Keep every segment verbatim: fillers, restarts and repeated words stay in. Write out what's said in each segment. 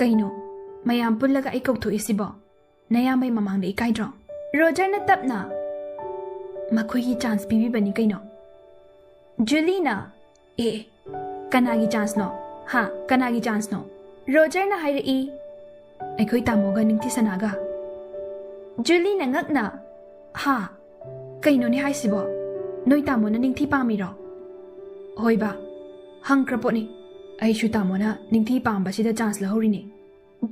ꯀꯩꯅꯣ, ꯃꯌꯥꯝ ꯄꯨꯜꯂꯒ ꯑꯩ ꯀꯧꯊꯣꯛꯏꯁꯤꯕꯣ? ꯅꯌꯥꯝꯕꯩ ꯃꯃꯥꯡꯗ ꯏꯀꯥꯏꯗ꯭ꯔꯣ? ꯔꯣꯖꯔꯅ ꯇꯞꯅ, "ꯃꯈꯣꯏꯒꯤ ꯆꯥꯟꯁ ꯄꯤꯕꯤꯕꯅꯤ ꯀꯩꯅꯣ꯫" ꯖꯨꯂꯤꯅ, "ꯑꯦ, ꯑꯦ, ꯀꯅꯥꯒꯤ ꯆꯥꯟꯁꯅꯣ? ꯍꯥ, ꯀꯅꯥꯒꯤ ꯆꯥꯟꯁꯅꯣ?" ꯔꯣꯖꯔꯅ ꯍꯥꯏꯔꯛꯏ, "ꯑꯩꯈꯣꯏ ꯇꯥꯃꯣꯒ ꯅꯤꯡꯊꯤ ꯁꯅꯥꯒ꯫" ꯖꯨꯂꯤꯅ ꯉꯛꯅ, "ꯍꯥ? ꯀꯩꯅꯣꯅꯦ ꯍꯥꯏꯁꯤꯕꯣ? ꯅꯣꯏ ꯇꯥꯃꯣꯅ ꯅꯤꯡꯊꯤ ꯄꯥꯝꯃꯤꯔꯣ?" "ꯍꯣꯏꯕ, ꯍꯪꯈ꯭ꯔ ꯄꯣꯠꯅꯤ꯫ ꯑꯩꯁꯨ ꯇꯥꯃꯣꯅ ꯅꯤꯡꯊꯤ ꯄꯥꯝꯕꯁꯤꯗ ꯆꯥꯟꯁ ꯂꯧꯍꯧꯔꯤꯅꯦ꯫"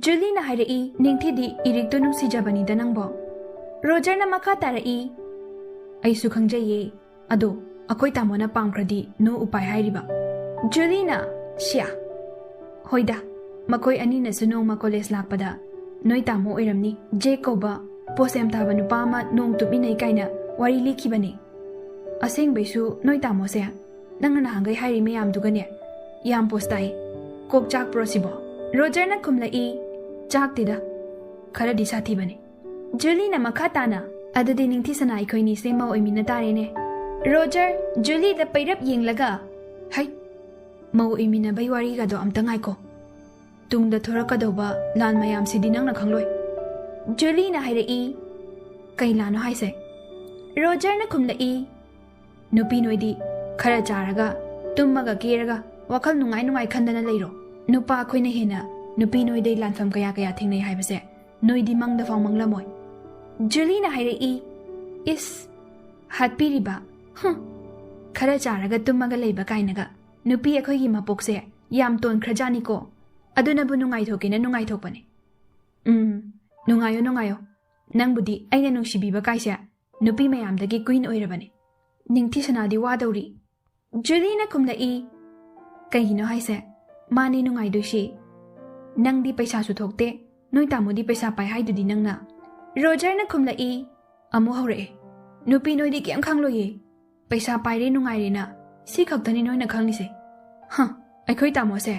ꯖꯨꯂꯤꯅ ꯍꯥꯏꯔꯛꯏ, "ꯅꯤꯡꯊꯤꯗꯤ ꯏꯔꯤꯛꯇꯣ ꯅꯨꯡꯁꯤꯖꯕꯅꯤꯗ ꯅꯪꯕꯣ꯫" ꯔꯣꯖꯔꯅ ꯃꯈꯥ ꯇꯥꯔꯛꯏ, "ꯑꯩꯁꯨ ꯈꯪꯖꯩꯌꯦ꯫ ꯑꯗꯣ ꯑꯩꯈꯣꯏ ꯇꯥꯃꯣꯅ ꯄꯥꯝꯈ꯭ꯔꯗꯤ no ꯎꯄꯥꯏ ꯍꯥꯏꯔꯤꯕ꯫" ꯖꯨꯂꯤꯅ, "ꯁꯤꯌꯥ, ꯍꯣꯏꯗ, ꯃꯈꯣꯏ ꯑꯅꯤꯅꯁꯨ ꯅꯣꯡꯃ ꯀꯣꯂꯦꯖ ꯂꯥꯛꯄꯗ ꯅꯣꯏ ꯇꯥꯃꯣ ꯑꯣꯏꯔꯝꯅꯤ, ꯖꯦꯛ ꯀꯧꯕ ꯄꯣꯁ ꯌꯥꯝ ꯇꯥꯕ ꯅꯨꯄꯥ ꯑꯃ ꯅꯣꯡ ꯇꯨꯞꯃꯤꯟꯅꯩ ꯀꯥꯏꯅ ꯋꯥꯔꯤ ꯂꯤꯈꯤꯕꯅꯦ꯫ ꯑꯁꯦꯡꯕꯩꯁꯨ ꯅꯣꯏ ꯇꯥꯃꯣꯁꯦ ꯅꯪꯅ ꯅꯍꯥꯟꯈꯩ ꯍꯥꯏꯔꯤ ꯃꯌꯥꯝꯗꯨꯒꯅꯦ ꯌꯥꯝ ꯄꯣꯁ ꯇꯥꯏ꯫ ꯀꯣꯛ ꯆꯥꯛꯄ꯭ꯔꯣ ꯁꯤꯕꯣ?" ꯔꯣꯖꯔꯅ ꯈꯨꯝꯂꯛꯏ, "ꯆꯥꯛꯇꯦꯗ, ꯈꯔꯗꯤ ꯁꯥꯊꯤꯕꯅꯦ꯫" ꯖꯨꯂꯤꯅ ꯃꯈꯥ ꯇꯥꯅ, "ꯑꯗꯨꯗꯤ ꯅꯤꯡꯊꯤ ꯁꯅꯥ ꯑꯩꯈꯣꯏꯅꯤꯁꯦ ꯃꯧ ꯑꯣꯏꯃꯤꯟꯅ ꯇꯥꯔꯦꯅꯦ꯫" ꯔꯣꯖꯔ, ꯖꯨꯂꯤꯗ ꯄꯩꯔꯞ ꯌꯦꯡꯂꯒ, "ꯍꯩ, ꯃꯧ ꯑꯣꯏꯃꯤꯟꯅꯕꯩ ꯋꯥꯔꯤꯒꯗꯣ ꯑꯝꯇ ꯉꯥꯏꯈꯣ꯫ ꯇꯨꯡꯗ ꯊꯣꯔꯛꯀꯗꯧꯕ ꯂꯥꯟ ꯃꯌꯥꯝꯁꯤꯗꯤ ꯅꯪꯅ ꯈꯪꯂꯣꯏ꯫" ꯖꯨꯂꯤꯅ ꯍꯥꯏꯔꯛꯏ, "ꯀꯩ ꯂꯥꯟꯅꯣ ꯍꯥꯏꯁꯦ?" ꯔꯣꯖꯔꯅ ꯈꯨꯝꯂꯛꯏ, "ꯅꯨꯄꯤ ꯅꯣꯏꯗꯤ ꯈꯔ ꯆꯥꯔꯒ, ꯇꯨꯝꯃꯒ, ꯀꯦꯔꯒ, ꯋꯥꯈꯜ ꯅꯨꯡꯉꯥꯏ ꯅꯨꯡꯉꯥꯏ ꯈꯟꯗꯅ ꯂꯩꯔꯣ꯫ ꯅꯨꯄꯥ ꯑꯩꯈꯣꯏꯅ ꯍꯦꯟꯅ ꯅꯨꯄꯤ ꯅꯣꯏꯗꯩ ꯂꯥꯟꯐꯝ ꯀꯌꯥ ꯀꯌꯥ ꯊꯦꯡꯅꯩ ꯍꯥꯏꯕꯁꯦ ꯅꯣꯏꯗꯤ ꯃꯪꯗ ꯐꯥꯎ ꯃꯪꯂꯝꯃꯣꯏ꯫" ꯖꯨꯂꯤꯅ ꯍꯥꯏꯔꯛꯏ, "ꯏꯁ, ꯍꯥꯠꯄꯤꯔꯤꯕ? ꯍꯨꯝ, ꯈꯔ ꯆꯥꯔꯒ ꯇꯨꯝꯃꯒ ꯂꯩꯕ ꯀꯥꯏꯅꯒ꯫ ꯅꯨꯄꯤ ꯑꯩꯈꯣꯏꯒꯤ ꯃꯄꯣꯛꯁꯦ ꯌꯥꯝ ꯇꯣꯟꯈ꯭ꯔꯖꯥꯠꯅꯤꯀꯣ꯫ ꯑꯗꯨꯅꯕꯨ ꯅꯨꯡꯉꯥꯏꯊꯣꯛꯀꯦꯅ ꯅꯨꯡꯉꯥꯏꯊꯣꯛꯄꯅꯦ꯫ ꯎꯝ, ꯅꯨꯡꯉꯥꯏꯌꯣ, ꯅꯨꯡꯉꯥꯏꯌꯣ꯫ ꯅꯪꯕꯨꯗꯤ ꯑꯩꯅ ꯅꯨꯡꯁꯤꯕꯤꯕ ꯀꯥꯏꯁꯦ ꯅꯨꯄꯤ ꯃꯌꯥꯝꯗꯒꯤ ꯀ꯭ꯋꯤꯟ ꯑꯣꯏꯔꯕꯅꯦ꯫ ꯅꯤꯡꯊꯤ ꯁꯅꯥꯗꯤ ꯋꯥꯗꯧꯔꯤ꯫" ꯖꯨꯂꯤꯅ ꯈꯨꯝꯂꯛꯏ, "ꯀꯩꯒꯤꯅꯣ ꯍꯥꯏꯁꯦ? ꯃꯥꯅꯦ ꯅꯨꯡꯉꯥꯏꯗꯣꯏꯁꯤ꯫ ꯅꯪꯗꯤ ꯄꯩꯁꯥꯁꯨ ꯊꯣꯛꯇꯦ, ꯅꯣꯏ ꯇꯥꯃꯣꯗꯤ ꯄꯩꯁꯥ ꯄꯥꯏ ꯍꯥꯏꯗꯨꯗꯤ ꯅꯪꯅ꯫" ꯔꯣꯖꯔꯅ ꯈꯨꯝꯂꯛꯏ, "ꯑꯃꯨꯛ ꯍꯧꯔꯛꯑꯦ꯫ ꯅꯨꯄꯤ ꯅꯣꯏꯗꯤ ꯀꯩꯝ ꯈꯪꯂꯣꯏꯌꯦ꯫ ꯄꯩꯁꯥ ꯄꯥꯏꯔꯦ ꯅꯨꯡꯉꯥꯏꯔꯦꯅ ꯁꯤ ꯈꯛꯇꯅꯤ ꯅꯣꯏꯅ ꯈꯪꯂꯤꯁꯦ꯫ ꯍ, ꯑꯩꯈꯣꯏ ꯇꯥꯃꯣꯁꯦ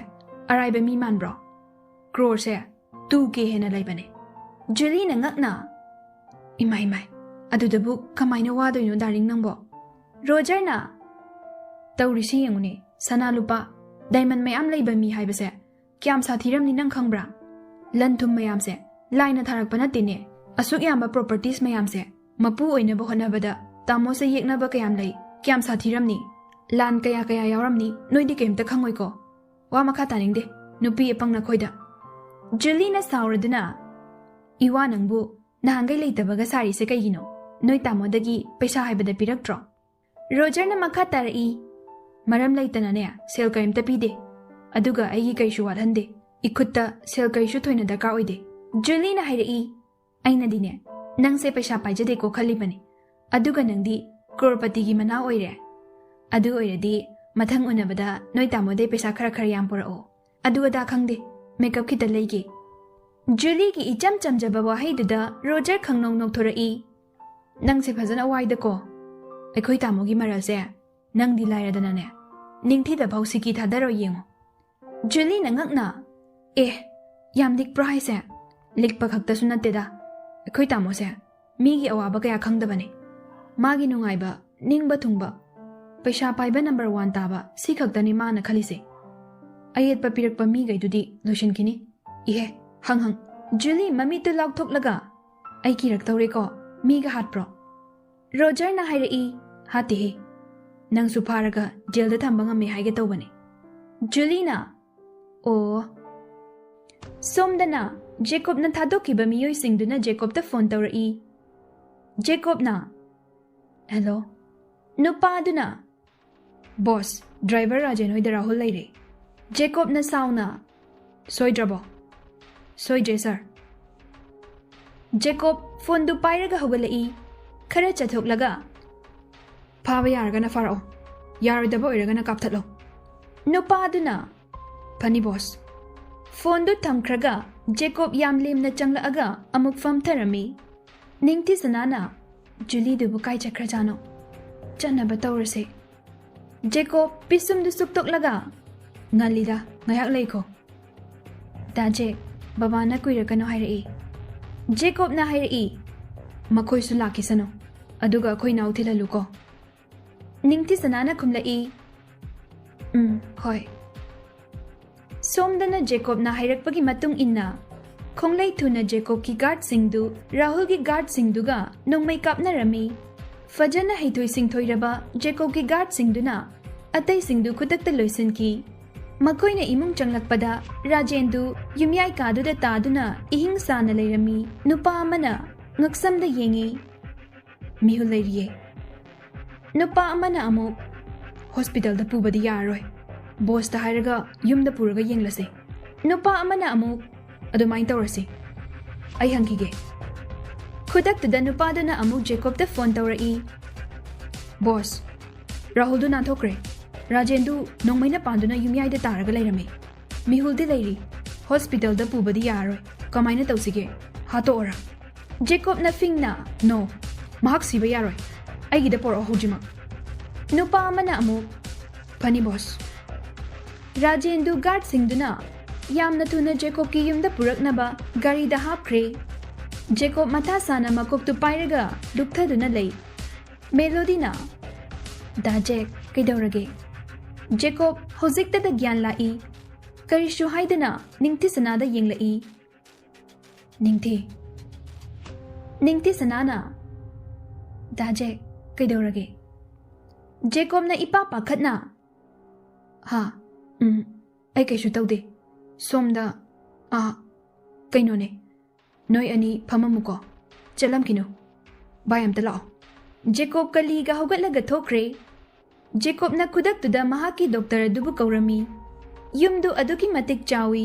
ꯑꯔꯥꯏꯕ ꯃꯤ ꯃꯥꯟꯕ꯭ꯔꯣ? ꯀ꯭ꯔꯣꯔꯁꯦ ꯇꯨ ꯀꯦ ꯍꯦꯟꯅ ꯂꯩꯕꯅꯦ꯫" ꯖꯨꯂꯤꯅ ꯉꯛꯅ, "ꯏꯃꯥꯏ, ꯏꯃꯥꯏ, ꯑꯗꯨꯗꯕꯨ ꯀꯃꯥꯏꯅ ꯋꯥꯗꯣꯏꯅꯣ ꯗꯥꯔꯂꯤꯡ ꯅꯪꯕꯣ?" ꯔꯣꯖꯔꯅ, "ꯇꯧꯔꯤꯁꯤ ꯌꯦꯡꯉꯨꯅꯦ, ꯁꯅꯥ ꯂꯨꯄꯥ, ꯗꯥꯏꯃꯟ ꯃꯌꯥꯝ ꯂꯩꯕ ꯃꯤ ꯍꯥꯏꯕꯁꯦ ꯀꯌꯥꯝ ꯁꯥꯊꯤꯔꯝꯅꯤ ꯅꯪ ꯈꯪꯕ꯭ꯔꯥ? ꯂꯟ ꯊꯨꯝ ꯃꯌꯥꯝꯁꯦ ꯂꯥꯏꯅ ꯊꯥꯔꯛꯄ ꯅꯠꯇꯦꯅꯦ꯫ ꯑꯁꯨꯛ ꯌꯥꯝꯕ properties ꯃꯌꯥꯝꯁꯦ ꯃꯄꯨ ꯑꯣꯏꯅꯕ ꯍꯣꯠꯅꯕꯗ ꯇꯥꯃꯣꯁꯦ ꯌꯦꯛꯅꯕ ꯀꯌꯥꯝ ꯂꯩ, ꯀꯌꯥꯝ ꯁꯥꯊꯤꯔꯝꯅꯤ, ꯂꯥꯟ ꯀꯌꯥ ꯀꯌꯥ ꯌꯥꯎꯔꯝꯅꯤ, ꯅꯣꯏꯗꯤ ꯀꯩꯝꯇ ꯈꯪꯉꯣꯏꯀꯣ꯫ ꯋꯥ ꯃꯈꯥ ꯇꯥꯅꯤꯡꯗꯦ, ꯅꯨꯄꯤ ꯑꯄꯪ ꯅꯈꯣꯏꯗ꯫ ꯖꯨꯂꯤꯅ ꯁꯥꯎꯔꯗꯨꯅ, "ꯏꯋꯥ ꯅꯪꯕꯨ ꯅꯍꯥꯟꯈꯩ ꯂꯩꯇꯕꯒ ꯁꯥꯔꯤꯁꯦ ꯀꯩꯒꯤꯅꯣ? ꯅꯣꯏ ꯇꯥꯃꯣꯗꯒꯤ ꯄꯩꯁꯥ ꯍꯥꯏꯕꯗ ꯄꯤꯔꯛꯇ꯭ꯔꯣ?" ꯔꯣꯖꯔꯅ ꯃꯈꯥ ꯇꯥꯔꯛꯏ, "ꯃꯔꯝ ꯂꯩꯇꯅꯅꯦ ꯁꯦꯜ ꯀꯔꯤꯝꯇ ꯄꯤꯗꯦ, ꯑꯗꯨꯒ ꯑꯩꯒꯤ ꯀꯩꯁꯨ ꯋꯥꯠꯍꯟꯗꯦ, ꯏꯈꯨꯠꯇ ꯁꯦꯜ ꯀꯩꯁꯨ ꯊꯣꯏꯅ ꯗꯔꯀꯥꯔ ꯑꯣꯏꯗꯦ꯫" ꯖꯨꯂꯤꯅ ꯍꯥꯏꯔꯛꯏ, "ꯑꯩꯅꯗꯤꯅꯦ ꯅꯪꯁꯦ ꯄꯩꯁꯥ ꯄꯥꯏꯖꯗꯦꯀꯣ ꯈꯜꯂꯤꯕꯅꯤ, ꯑꯗꯨꯒ ꯅꯪꯗꯤ ꯀ꯭ꯔꯣꯔꯄꯇꯤꯒꯤ ꯃꯅꯥꯎ ꯑꯣꯏꯔꯦ꯫ ꯑꯗꯨ ꯑꯣꯏꯔꯗꯤ ꯃꯊꯪ ꯎꯅꯕꯗ ꯅꯣꯏ ꯇꯥꯃꯣꯗꯩ ꯄꯩꯁꯥ ꯈꯔ ꯈꯔ ꯌꯥꯝ ꯄꯨꯔꯛꯑꯣ꯫ ꯑꯗꯨ ꯑꯗꯥ ꯈꯪꯗꯦ, ꯃꯦꯀꯞ ꯈꯤꯇ ꯂꯩꯒꯦ꯫" ꯖꯨꯂꯤꯒꯤ ꯏꯆꯝ ꯆꯝꯖꯕ ꯋꯥꯍꯩꯗꯨꯗ ꯔꯣꯖꯔ ꯈꯪꯅꯧ ꯅꯣꯛꯊꯣꯔꯛꯏ꯫ "ꯅꯪꯁꯦ ꯐꯖꯅ ꯋꯥꯏꯗꯀꯣ꯫ ꯑꯩꯈꯣꯏ ꯇꯥꯃꯣꯒꯤ ꯃꯔꯜꯁꯦ ꯅꯪꯗꯤ ꯂꯥꯏꯔꯗꯅꯅꯦ, ꯅꯤꯡꯊꯤꯗꯐꯥꯎ ꯁꯤꯀꯤ ꯊꯥꯗꯔꯣ ꯌꯦꯡꯉꯣ꯫" ꯖꯨꯂꯤꯅ ꯉꯛꯅ, "ꯑꯦ, ꯌꯥꯝ ꯂꯤꯛꯄ꯭ꯔꯣ ꯍꯥꯏꯁꯦ?" "ꯂꯤꯛꯄ ꯈꯛꯇꯁꯨ ꯅꯠꯇꯦꯗ, ꯑꯩꯈꯣꯏ ꯇꯥꯃꯣꯁꯦ ꯃꯤꯒꯤ ꯑꯋꯥꯕ ꯀꯌꯥ ꯈꯪꯗꯕꯅꯦ꯫ ꯃꯥꯒꯤ ꯅꯨꯡꯉꯥꯏꯕ, ꯅꯤꯡꯕ ꯊꯨꯡꯕ, ꯄꯩꯁꯥ ꯄꯥꯏꯕ number one ꯇꯥꯕ, ꯁꯤ ꯈꯛꯇꯅꯤ ꯃꯥꯅ ꯈꯜꯂꯤꯁꯦ꯫ ꯑꯌꯦꯠꯄ ꯄꯤꯔꯛꯄ ꯃꯤꯈꯩꯗꯨꯗꯤ ꯂꯣꯏꯁꯤꯟꯈꯤꯅꯤ꯫ ꯏꯍꯦ, ꯍꯪ ꯍꯪ꯫" ꯖꯨꯂꯤ ꯃꯃꯤꯠꯇꯨ ꯂꯥꯎꯊꯣꯛꯂꯒ, "ꯑꯩ ꯀꯤꯔꯛꯇꯧꯔꯦꯀꯣ, ꯃꯤꯒ ꯍꯥꯠꯄ꯭ꯔꯣ?" ꯔꯣꯖꯔꯅ ꯍꯥꯏꯔꯛꯏ, "ꯍꯥꯠꯇꯦꯍꯦ, ꯅꯪꯁꯨ ꯐꯥꯔꯒ ꯖꯦꯜꯗ ꯊꯝꯕ ꯉꯝꯃꯦ ꯍꯥꯏꯒꯦ ꯇꯧꯕꯅꯦ꯫" ꯖꯨꯂꯤꯅ, "ꯑꯣ꯫" ꯁꯣꯝꯗꯅ ꯖꯦꯀꯣꯕꯅ ꯊꯥꯗꯣꯛꯈꯤꯕ ꯃꯤꯑꯣꯏꯁꯤꯡꯗꯨꯅ ꯖꯦꯀꯣꯕꯇ ꯐꯣꯟ ꯇꯧꯔꯛꯏ꯫ ꯖꯦꯀꯣꯕꯅ, "ꯍꯦꯜꯂꯣ꯫" ꯅꯨꯄꯥꯗꯨꯅ, "ꯕꯣꯁ, ꯗ꯭ꯔꯥꯏꯚꯔ ꯔꯥꯖꯦꯟ ꯍꯣꯏꯗ ꯔꯥꯍꯨꯜ ꯂꯩꯔꯦ꯫" ꯖꯦꯀꯣꯕꯅ ꯁꯥꯎꯅ, "ꯁꯣꯏꯗ꯭ꯔꯕꯣ?" "ꯁꯣꯏꯗ꯭ꯔꯦ, ꯁꯥꯔ꯫" ꯖꯦꯀꯣꯕ ꯐꯣꯟꯗꯨ ꯄꯥꯏꯔꯒ ꯍꯧꯒꯠꯂꯛꯏ꯫ ꯈꯔ ꯆꯠꯊꯣꯛꯂꯒ, "ꯐꯥꯕ ꯌꯥꯔꯒꯅ ꯐꯥꯔꯛꯑꯣ, ꯌꯥꯔꯣꯏꯗꯕ ꯑꯣꯏꯔꯒꯅ ꯀꯥꯞꯊꯠꯂꯣ꯫" ꯅꯨꯄꯥꯗꯨꯅ, "ꯐꯅꯤ, ꯕꯣꯁ꯫" ꯐꯣꯟꯗꯨ ꯊꯝꯈ꯭ꯔꯒ ꯖꯦꯀꯣꯕ ꯌꯥꯝ ꯂꯦꯝꯅ ꯆꯪꯂꯛꯑꯒ ꯑꯃꯨꯛ ꯐꯝꯊꯔꯝꯃꯤ꯫ ꯅꯤꯡꯊꯤ ꯁꯅꯥꯅ, "ꯖꯨꯂꯤꯗꯨꯕꯨ ꯀꯥꯏ ꯆꯠꯈ꯭ꯔꯖꯥꯠꯅꯣ? ꯆꯠꯅꯕ ꯇꯧꯔꯁꯦ꯫" ꯖꯦꯀꯣꯕ ꯄꯤꯁꯨꯝꯗꯨ ꯁꯨꯛꯇꯣꯛꯂꯒ, "ꯉꯜꯂꯤꯗ, ꯉꯥꯏꯍꯥꯛ ꯂꯩꯈꯣ꯫" "ꯗꯥ ꯖꯦꯛ, ꯕꯕꯥꯅ ꯀꯨꯏꯔꯛꯀꯅꯨ ꯍꯥꯏꯔꯛꯏ꯫" ꯖꯦꯀꯣꯕꯅ ꯍꯥꯏꯔꯛꯏ, "ꯃꯈꯣꯏꯁꯨ ꯂꯥꯛꯈꯤꯁꯅꯨ, ꯑꯗꯨꯒ ꯑꯩꯈꯣꯏ ꯏꯅꯥꯎ ꯊꯤꯜꯍꯜꯂꯨꯀꯣ꯫" ꯅꯤꯡꯊꯤ ꯁꯅꯥꯅ ꯈꯨꯝꯂꯛꯏ, "ꯎꯝ, ꯍꯣꯏ꯫" ꯁꯣꯝꯗꯅ ꯖꯦꯀꯣꯕꯅ ꯍꯥꯏꯔꯛꯄꯒꯤ ꯃꯇꯨꯡ ꯏꯟꯅ ꯈꯣꯡꯂꯩ ꯊꯨꯅ ꯖꯦꯀꯣꯕꯀꯤ ꯒꯥꯔꯗꯁꯤꯡꯗꯨ ꯔꯥꯍꯨꯜꯒꯤ ꯒꯥꯔꯗꯁꯤꯡꯗꯨꯒ ꯅꯣꯡꯃꯩ ꯀꯥꯞꯅꯔꯝꯃꯤ꯫ ꯐꯖꯅ ꯍꯩꯊꯣꯏ ꯁꯤꯡꯊꯣꯏꯔꯕ ꯖꯦꯀꯣꯕꯀꯤ ꯒꯥꯔꯗꯁꯤꯡꯗꯨꯅ ꯑꯇꯩꯁꯤꯡꯗꯨ ꯈꯨꯗꯛꯇ ꯂꯣꯏꯁꯤꯟꯈꯤ꯫ ꯃꯈꯣꯏꯅ ꯏꯃꯨꯡ ꯆꯪꯂꯛꯄꯗ ꯔꯥꯖꯦꯟꯗꯨ ꯌꯨꯝꯌꯥꯏ ꯀꯥꯗꯨꯗ ꯇꯥꯗꯨꯅ ꯏꯍꯤꯡ ꯁꯥꯅ ꯂꯩꯔꯝꯃꯤ꯫ ꯅꯨꯄꯥ ꯑꯃꯅ ꯉꯛꯁꯝꯗ ꯌꯦꯡꯉꯤ꯫ ꯃꯤꯍꯨꯜ ꯂꯩꯔꯤꯌꯦ꯫ ꯅꯨꯄꯥ ꯑꯃꯅ ꯑꯃꯨꯛ, "ꯍꯣꯁꯄꯤꯇꯥꯜꯗ ꯄꯨꯕꯗꯤ ꯌꯥꯔꯔꯣꯏ꯫ ꯕꯣꯁꯇ ꯍꯥꯏꯔꯒ ꯌꯨꯝꯗ ꯄꯨꯔꯒ ꯌꯦꯡꯂꯁꯦ꯫" ꯅꯨꯄꯥ ꯑꯃꯅ ꯑꯃꯨꯛ, "ꯑꯗꯨꯃꯥꯏꯅ ꯇꯧꯔꯁꯤ꯫ ꯑꯩ ꯍꯪꯈꯤꯒꯦ꯫" ꯈꯨꯗꯛꯇꯨꯗ ꯅꯨꯄꯥꯗꯨꯅ ꯑꯃꯨꯛ ꯖꯦꯀꯣꯕꯇ ꯐꯣꯟ ꯇꯧꯔꯛꯏ꯫ "ꯕꯣꯁ, ꯔꯥꯍꯨꯜꯗꯨ ꯅꯥꯟꯊꯣꯛꯈ꯭ꯔꯦ꯫ ꯔꯥꯖꯦꯟꯗꯨ ꯅꯣꯡꯃꯩꯅ ꯄꯥꯟꯗꯨꯅ ꯌꯨꯝꯌꯥꯏꯗ ꯇꯥꯔꯒ ꯂꯩꯔꯝꯃꯤ꯫ ꯃꯤꯍꯨꯜꯗꯤ ꯂꯩꯔꯤ꯫ ꯍꯣꯁꯄꯤꯇꯥꯜꯗ ꯄꯨꯕꯗꯤ ꯌꯥꯔꯔꯣꯏ꯫ ꯀꯃꯥꯏꯅ ꯇꯧꯁꯤꯒꯦ? ꯍꯥꯠꯇꯣꯛꯑꯣꯔꯥ?" ꯖꯦꯀꯣꯕꯅ ꯐꯤꯡꯅ, "ꯅꯣ, ꯃꯍꯥꯛ ꯁꯤꯕ ꯌꯥꯔꯣꯏ꯫ ꯑꯩꯒꯤꯗ ꯄꯣꯔꯛꯑꯣ ꯍꯧꯖꯤꯛꯃꯛ꯫" ꯅꯨꯄꯥ ꯑꯃꯅ ꯑꯃꯨꯛ, "ꯐꯅꯤ ꯕꯣꯁ꯫" ꯔꯥꯖꯦꯟꯗꯨ ꯒꯥꯔꯗꯁꯤꯡꯗꯨꯅ ꯌꯥꯝꯅ ꯊꯨꯅ ꯖꯦꯀꯣꯕꯀꯤ ꯌꯨꯝꯗ ꯄꯨꯔꯛꯅꯕ ꯒꯥꯔꯤꯗ ꯍꯥꯞꯈ꯭ꯔꯦ꯫ ꯖꯦꯀꯣꯕ ꯃꯊꯥ ꯁꯥꯅ ꯃꯀꯣꯛꯇꯨ ꯄꯥꯏꯔꯒ ꯂꯨꯞꯊꯗꯨꯅ ꯂꯩ꯫ ꯃꯦꯂꯣꯗꯤꯅ, "ꯗꯥ ꯖꯦꯛ, ꯀꯩꯗꯧꯔꯒꯦ?" ꯖꯦꯀꯣꯕ ꯍꯧꯖꯤꯛꯇꯗ ꯒ꯭ꯌꯥꯟ ꯂꯥꯛꯏ꯫ ꯀꯔꯤꯁꯨ ꯍꯥꯏꯗꯅ ꯅꯤꯡꯊꯤ ꯁꯅꯥꯗ ꯌꯦꯡꯂꯛꯏ꯫ ꯅꯤꯡꯊꯤ꯫ ꯅꯤꯡꯊꯤ ꯁꯅꯥꯅ, "ꯗꯥ ꯖꯦꯛ, ꯀꯩꯗꯧꯔꯒꯦ?" ꯖꯦꯀꯣꯕꯅ ꯏꯄꯥ ꯄꯥꯈꯠꯅ, "ꯍꯥ, ꯎꯝ, ꯑꯩ ꯀꯩꯁꯨ ꯇꯧꯗꯦ꯫ ꯁꯣꯝꯗ, ꯑꯥ, ꯀꯩꯅꯣꯅꯦ, ꯅꯣꯏ ꯑꯅꯤ ꯐꯝꯃꯝꯃꯨꯀꯣ꯫ ꯆꯠꯂꯝꯈꯤꯅꯨ꯫ ꯚꯥꯏ, ꯑꯝꯇ ꯂꯥꯛꯑꯣ꯫" ꯖꯦꯀꯣꯕ ꯀꯂꯤꯒ ꯍꯧꯒꯠꯂꯒ ꯊꯣꯛꯈ꯭ꯔꯦ꯫ ꯖꯦꯀꯣꯕꯅ ꯈꯨꯗꯛꯇꯨꯗ ꯃꯍꯥꯛꯀꯤ ꯗꯣꯛꯇꯔ ꯑꯗꯨꯕꯨ ꯀꯧꯔꯝꯃꯤ꯫ ꯌꯨꯝꯗꯨ ꯑꯗꯨꯛꯀꯤ ꯃꯇꯤꯛ ꯆꯥꯎꯏ꯫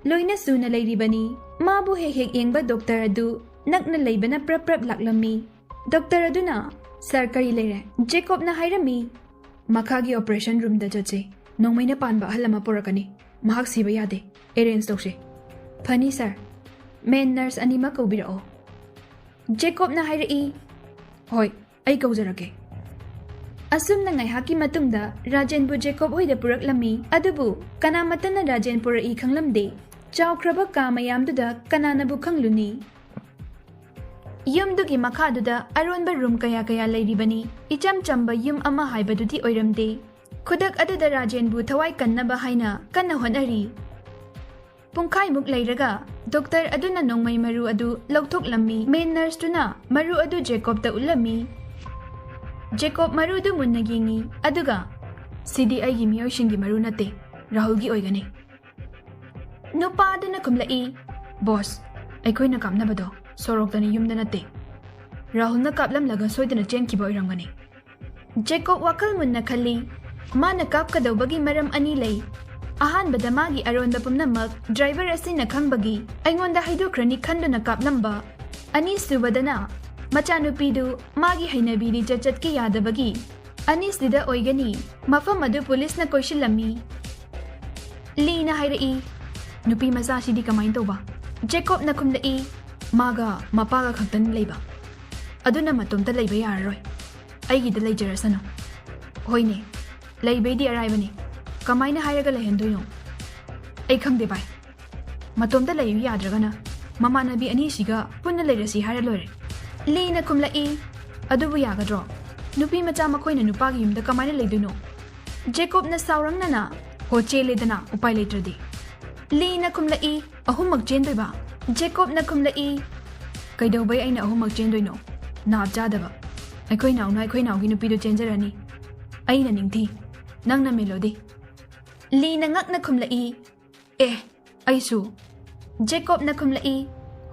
ꯂꯣꯏꯅ ꯁꯨꯅ ꯂꯩꯔꯤꯕꯅꯤ꯫ ꯃꯥꯕꯨ ꯍꯦꯛ ꯍꯦꯛ ꯌꯦꯡꯕ ꯗꯣꯛꯇꯔ ꯑꯗꯨ ꯅꯛꯅ ꯂꯩꯕꯅ ꯄ꯭ꯔꯞ ꯄ꯭ꯔꯞ ꯂꯥꯛꯂꯝꯃꯤ꯫ ꯗꯣꯛꯇꯔ ꯑꯗꯨꯅ, "ꯁꯥꯔ, ꯀꯔꯤ ꯂꯩꯔꯦ?" ꯖꯦꯀꯣꯕꯅ ꯍꯥꯏꯔꯝꯃꯤ, "ꯃꯈꯥꯒꯤ ꯑꯣꯄꯔꯦꯁꯟ ꯔꯨꯝꯗ ꯆꯠꯁꯤ꯫ ꯅꯣꯡꯃꯩꯅ ꯄꯥꯟꯕ ꯑꯍꯜ ꯑꯃ ꯄꯨꯔꯛꯀꯅꯤ꯫ ꯃꯍꯥꯛ ꯁꯤꯕ ꯌꯥꯗꯦ꯫ ꯑꯦꯔꯦꯟꯖ ꯇꯧꯁꯤ꯫" "ꯐꯅꯤ, ꯁꯥꯔ꯫ ꯃꯦꯟ ꯅꯔꯁ ꯑꯅꯤꯃꯛ ꯀꯧꯕꯤꯔꯛꯑꯣ꯫" ꯖꯦꯀꯣꯕꯅ ꯍꯥꯏꯔꯛꯏ, "ꯍꯣꯏ, ꯑꯩ ꯀꯧꯖꯔꯛꯀꯦ꯫" ꯑꯁꯨꯝꯅ ꯉꯥꯏꯍꯥꯛꯀꯤ ꯃꯇꯨꯡꯗ ꯔꯥꯖꯦꯟꯕꯨ ꯖꯦꯀꯣꯕ ꯍꯣꯏꯗ ꯄꯨꯔꯛꯂꯝꯃꯤ꯫ ꯑꯗꯨꯕꯨ ꯀꯅꯥꯃꯠꯇꯅ ꯔꯥꯖꯦꯟ ꯄꯨꯔꯛꯏ ꯈꯪꯂꯝꯗꯦ꯫ ꯆꯥꯎꯈ꯭ꯔꯕ ꯀꯥ ꯃꯌꯥꯝꯗꯨꯗ ꯀꯅꯥꯅꯕꯨ ꯈꯪꯂꯨꯅꯤ? ꯌꯨꯝꯗꯨꯒꯤ ꯃꯈꯥꯗꯨꯗ ꯑꯔꯣꯟꯕ ꯔꯨꯝ ꯀꯌꯥ ꯀꯌꯥ ꯂꯩꯔꯤꯕꯅꯤ꯫ ꯏꯆꯝ ꯆꯝꯕ ꯌꯨꯝ ꯑꯃ ꯍꯥꯏꯕꯗꯨꯗꯤ ꯑꯣꯏꯔꯝꯗꯦ꯫ ꯈꯨꯗꯛ ꯑꯗꯨꯗ ꯔꯥꯖꯦꯟꯕꯨ ꯊꯋꯥꯏ ꯀꯟꯅꯕ ꯍꯥꯏꯅ ꯀꯟꯅ ꯍꯣꯠꯅꯔꯤ꯫ ꯄꯨꯡꯈꯥꯏꯃꯨꯛ ꯂꯩꯔꯒ ꯗꯣꯛꯇꯔ ꯑꯗꯨꯅ ꯅꯣꯡꯃꯩ ꯃꯔꯨ ꯑꯗꯨ ꯂꯧꯊꯣꯛꯂꯝꯃꯤ꯫ ꯃꯦꯟ ꯅꯔꯁꯇꯨꯅ ꯃꯔꯨ ꯑꯗꯨ ꯖꯦꯀꯣꯕꯇ ꯎꯠꯂꯝꯃꯤ꯫ ꯖꯦꯀꯣꯕ ꯃꯔꯨꯗꯨ ꯃꯨꯟꯅ ꯌꯦꯡꯉꯤ, ꯑꯗꯨꯒ, "ꯁꯤꯗꯤ ꯑꯩꯒꯤ ꯃꯤꯑꯣꯏꯁꯤꯡꯒꯤ ꯃꯔꯨ ꯅꯠꯇꯦ, ꯔꯥꯍꯨꯜꯒꯤ ꯑꯣꯏꯒꯅꯤ꯫" ꯅꯨꯄꯥ ꯑꯗꯨꯅ ꯈꯨꯝꯂꯛꯏ, "ꯕꯣꯁ, ꯑꯩꯈꯣꯏꯅ ꯀꯥꯞꯅꯕꯗꯣ ꯁꯣꯔꯣꯛꯇꯅꯤ, ꯌꯨꯝꯗ ꯅꯠꯇꯦ꯫ ꯔꯥꯍꯨꯜꯅ ꯀꯥꯞꯂꯝꯂꯒ ꯁꯣꯏꯗꯅ ꯆꯦꯟꯈꯤꯕ ꯑꯣꯏꯔꯝꯒꯅꯤ꯫" ꯖꯦꯀꯣꯕ ꯋꯥꯈꯜ ꯃꯨꯟꯅ ꯈꯜꯂꯤ꯫ ꯃꯥꯅ ꯀꯥꯞꯀꯗꯧꯕꯒꯤ ꯃꯔꯝ ꯑꯅꯤ ꯂꯩ꯫ ꯑꯍꯥꯟꯕꯗ, ꯃꯥꯒꯤ ꯑꯔꯣꯟꯕ ꯄꯨꯝꯅꯃꯛ ꯗ꯭ꯔꯥꯏꯚꯔ ꯑꯁꯤꯅ ꯈꯪꯕꯒꯤ ꯑꯩꯉꯣꯟꯗ ꯍꯥꯏꯗꯣꯛꯈ꯭ꯔꯅꯤ ꯈꯟꯗꯨꯅ ꯀꯥꯞꯂꯝꯕ꯫ ꯑꯅꯤꯁꯨꯕꯗꯅ, ꯃꯆꯥꯅꯨꯄꯤꯗꯨ ꯃꯥꯒꯤ ꯍꯩꯅꯕꯤ ꯂꯤꯆꯠ ꯆꯠꯀꯦ ꯌꯥꯗꯕꯒꯤ ꯑꯅꯤꯁꯤꯗ ꯑꯣꯏꯒꯅꯤ꯫ ꯃꯐꯝ ꯑꯗꯨ ꯄꯨꯂꯤꯁꯅ ꯀꯣꯏꯁꯤꯜꯂꯝꯃꯤ꯫ ꯂꯤꯅ ꯍꯥꯏꯔꯛꯏ, "ꯅꯨꯄꯤ ꯃꯆꯥꯁꯤꯗꯤ ꯀꯃꯥꯏꯅ ꯇꯧꯕ?" ꯖꯦꯀꯣꯕꯅ ꯈꯨꯝꯂꯛꯏ, "ꯃꯥꯒ ꯃꯄꯥꯒ ꯈꯛꯇꯅꯤ ꯂꯩꯕ꯫ ꯑꯗꯨꯅ ꯃꯇꯣꯝꯇ ꯂꯩꯕ ꯌꯥꯔꯔꯣꯏ꯫ ꯑꯩꯒꯤꯗ ꯂꯩꯖꯔꯁꯅꯨ꯫" "ꯍꯣꯏꯅꯦ, ꯂꯩꯕꯩꯗꯤ ꯑꯔꯥꯏꯕꯅꯤ꯫ ꯀꯃꯥꯏꯅ ꯍꯥꯏꯔꯒ ꯂꯩꯍꯟꯗꯣꯏꯅꯣ?" "ꯑꯩ ꯈꯪꯗꯦ ꯚꯥꯏ꯫ ꯃꯇꯣꯝꯇ ꯂꯩꯌꯨ ꯌꯥꯗ꯭ꯔꯒꯅ ꯃꯃꯥꯟꯅꯕꯤ ꯑꯅꯤꯁꯤꯒ ꯄꯨꯟꯅ ꯂꯩꯔꯁꯤ ꯍꯥꯏꯔ ꯂꯣꯏꯔꯦ꯫" ꯂꯤꯅ ꯈꯨꯝꯂꯛꯏ, "ꯑꯗꯨꯕꯨ ꯌꯥꯒꯗ꯭ꯔꯣ? ꯅꯨꯄꯤ ꯃꯆꯥ ꯃꯈꯣꯏꯅ ꯅꯨꯄꯥꯒꯤ ꯌꯨꯝꯗ ꯀꯃꯥꯏꯅ ꯂꯩꯗꯣꯏꯅꯣ?" ꯖꯦꯀꯣꯕꯅ ꯁꯥꯎꯔꯪꯅꯅ, "ꯍꯣ, ꯆꯦꯜꯂꯦꯗꯅ, ꯎꯄꯥꯏ ꯂꯩꯇ꯭ꯔꯗꯤ꯫" ꯂꯤꯅ ꯈꯨꯝꯂꯛꯏ, "ꯑꯍꯨꯝꯃꯛ ꯆꯦꯟꯗꯣꯏꯕ?" ꯖꯦꯀꯣꯕꯅ ꯈꯨꯝꯂꯛꯏ, "ꯀꯩꯗꯧꯕꯩ ꯑꯩꯅ ꯑꯍꯨꯝꯃꯛ ꯆꯦꯟꯗꯣꯏꯅꯣ? ꯅꯥꯞ ꯆꯥꯗꯕ꯫ ꯑꯩꯈꯣꯏ ꯅꯥꯎꯅ ꯑꯩꯈꯣꯏ ꯅꯥꯎꯒꯤ ꯅꯨꯄꯤꯗꯣ ꯆꯦꯟꯖꯔꯅꯤ꯫ ꯑꯩꯅ ꯅꯤꯡꯊꯤ, ꯅꯪꯅ ꯃꯦꯂꯣꯗꯤ꯫" ꯂꯤꯅ ꯉꯛꯅ ꯈꯨꯝꯂꯛꯏ, "ꯑꯦ, ꯑꯩꯁꯨ?" ꯖꯦꯀꯣꯕꯅ ꯈꯨꯝꯂꯛꯏ,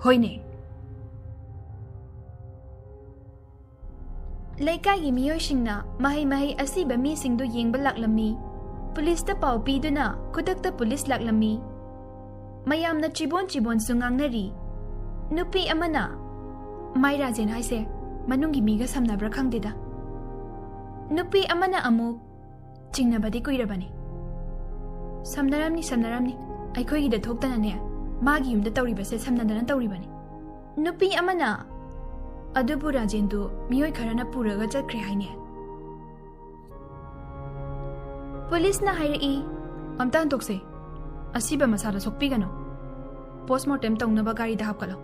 "ꯍꯣꯏꯅꯦ꯫" ꯂꯩꯀꯥꯏꯒꯤ ꯃꯤꯑꯣꯏꯁꯤꯡꯅ ꯃꯍꯩ ꯃꯍꯩ ꯑꯁꯤꯕ ꯃꯤꯁꯤꯡꯗꯨ ꯌꯦꯡꯕ ꯂꯥꯛꯂꯝꯃꯤ꯫ ꯄꯨꯂꯤꯁꯇ ꯄꯥꯎ ꯄꯤꯗꯨꯅ ꯈꯨꯗꯛꯇ ꯄꯨꯂꯤꯁ ꯂꯥꯛꯂꯝꯃꯤ꯫ ꯃꯌꯥꯝꯅ ꯆꯤꯕꯣꯟ ꯆꯤꯕꯣꯟꯁꯨ ꯉꯥꯡꯅꯔꯤ꯫ ꯅꯨꯄꯤ ꯑꯃꯅ, "ꯃꯥꯏ ꯔꯥꯖꯦꯟ ꯍꯥꯏꯁꯦ ꯃꯅꯨꯡꯒꯤ ꯃꯤꯒ ꯁꯝꯅꯕ꯭ꯔꯥ ꯈꯪꯗꯦꯗ꯫" ꯅꯨꯄꯤ ꯑꯃꯅ ꯑꯃꯨꯛ, "ꯆꯤꯡꯅꯕꯗꯤ ꯀꯨꯏꯔꯕꯅꯤ꯫" "ꯁꯝꯅꯔꯝꯅꯤ, ꯁꯝꯅꯔꯝꯅꯤ꯫ ꯑꯩꯈꯣꯏꯒꯤꯗ ꯊꯣꯛꯇꯅꯅꯦ, ꯃꯥꯒꯤ ꯌꯨꯝꯗ ꯇꯧꯔꯤꯕꯁꯦ ꯁꯝꯅꯗꯅ ꯇꯧꯔꯤꯕꯅꯤ꯫" ꯅꯨꯄꯤ ꯑꯃꯅ, "ꯑꯗꯨꯕꯨ ꯔꯥꯖꯦꯟꯗꯨ ꯃꯤꯑꯣꯏ ꯈꯔꯅ ꯄꯨꯔꯒ ꯆꯠꯈ꯭ꯔꯦ ꯍꯥꯏꯅꯦ꯫" ꯄꯨꯂꯤꯁꯅ ꯍꯥꯏꯔꯛꯏ, "ꯑꯝꯇ ꯍꯟꯗꯣꯛꯁꯦ꯫ ꯑꯁꯤꯕ ꯃꯁꯥꯗꯣ ꯁꯣꯛꯄꯤꯒꯅꯨ꯫ ꯄꯣꯁꯃꯣꯔꯇꯦꯝ ꯇꯧꯅꯕ ꯒꯥꯔꯤꯗ ꯍꯥꯞꯀꯠꯂꯣ꯫"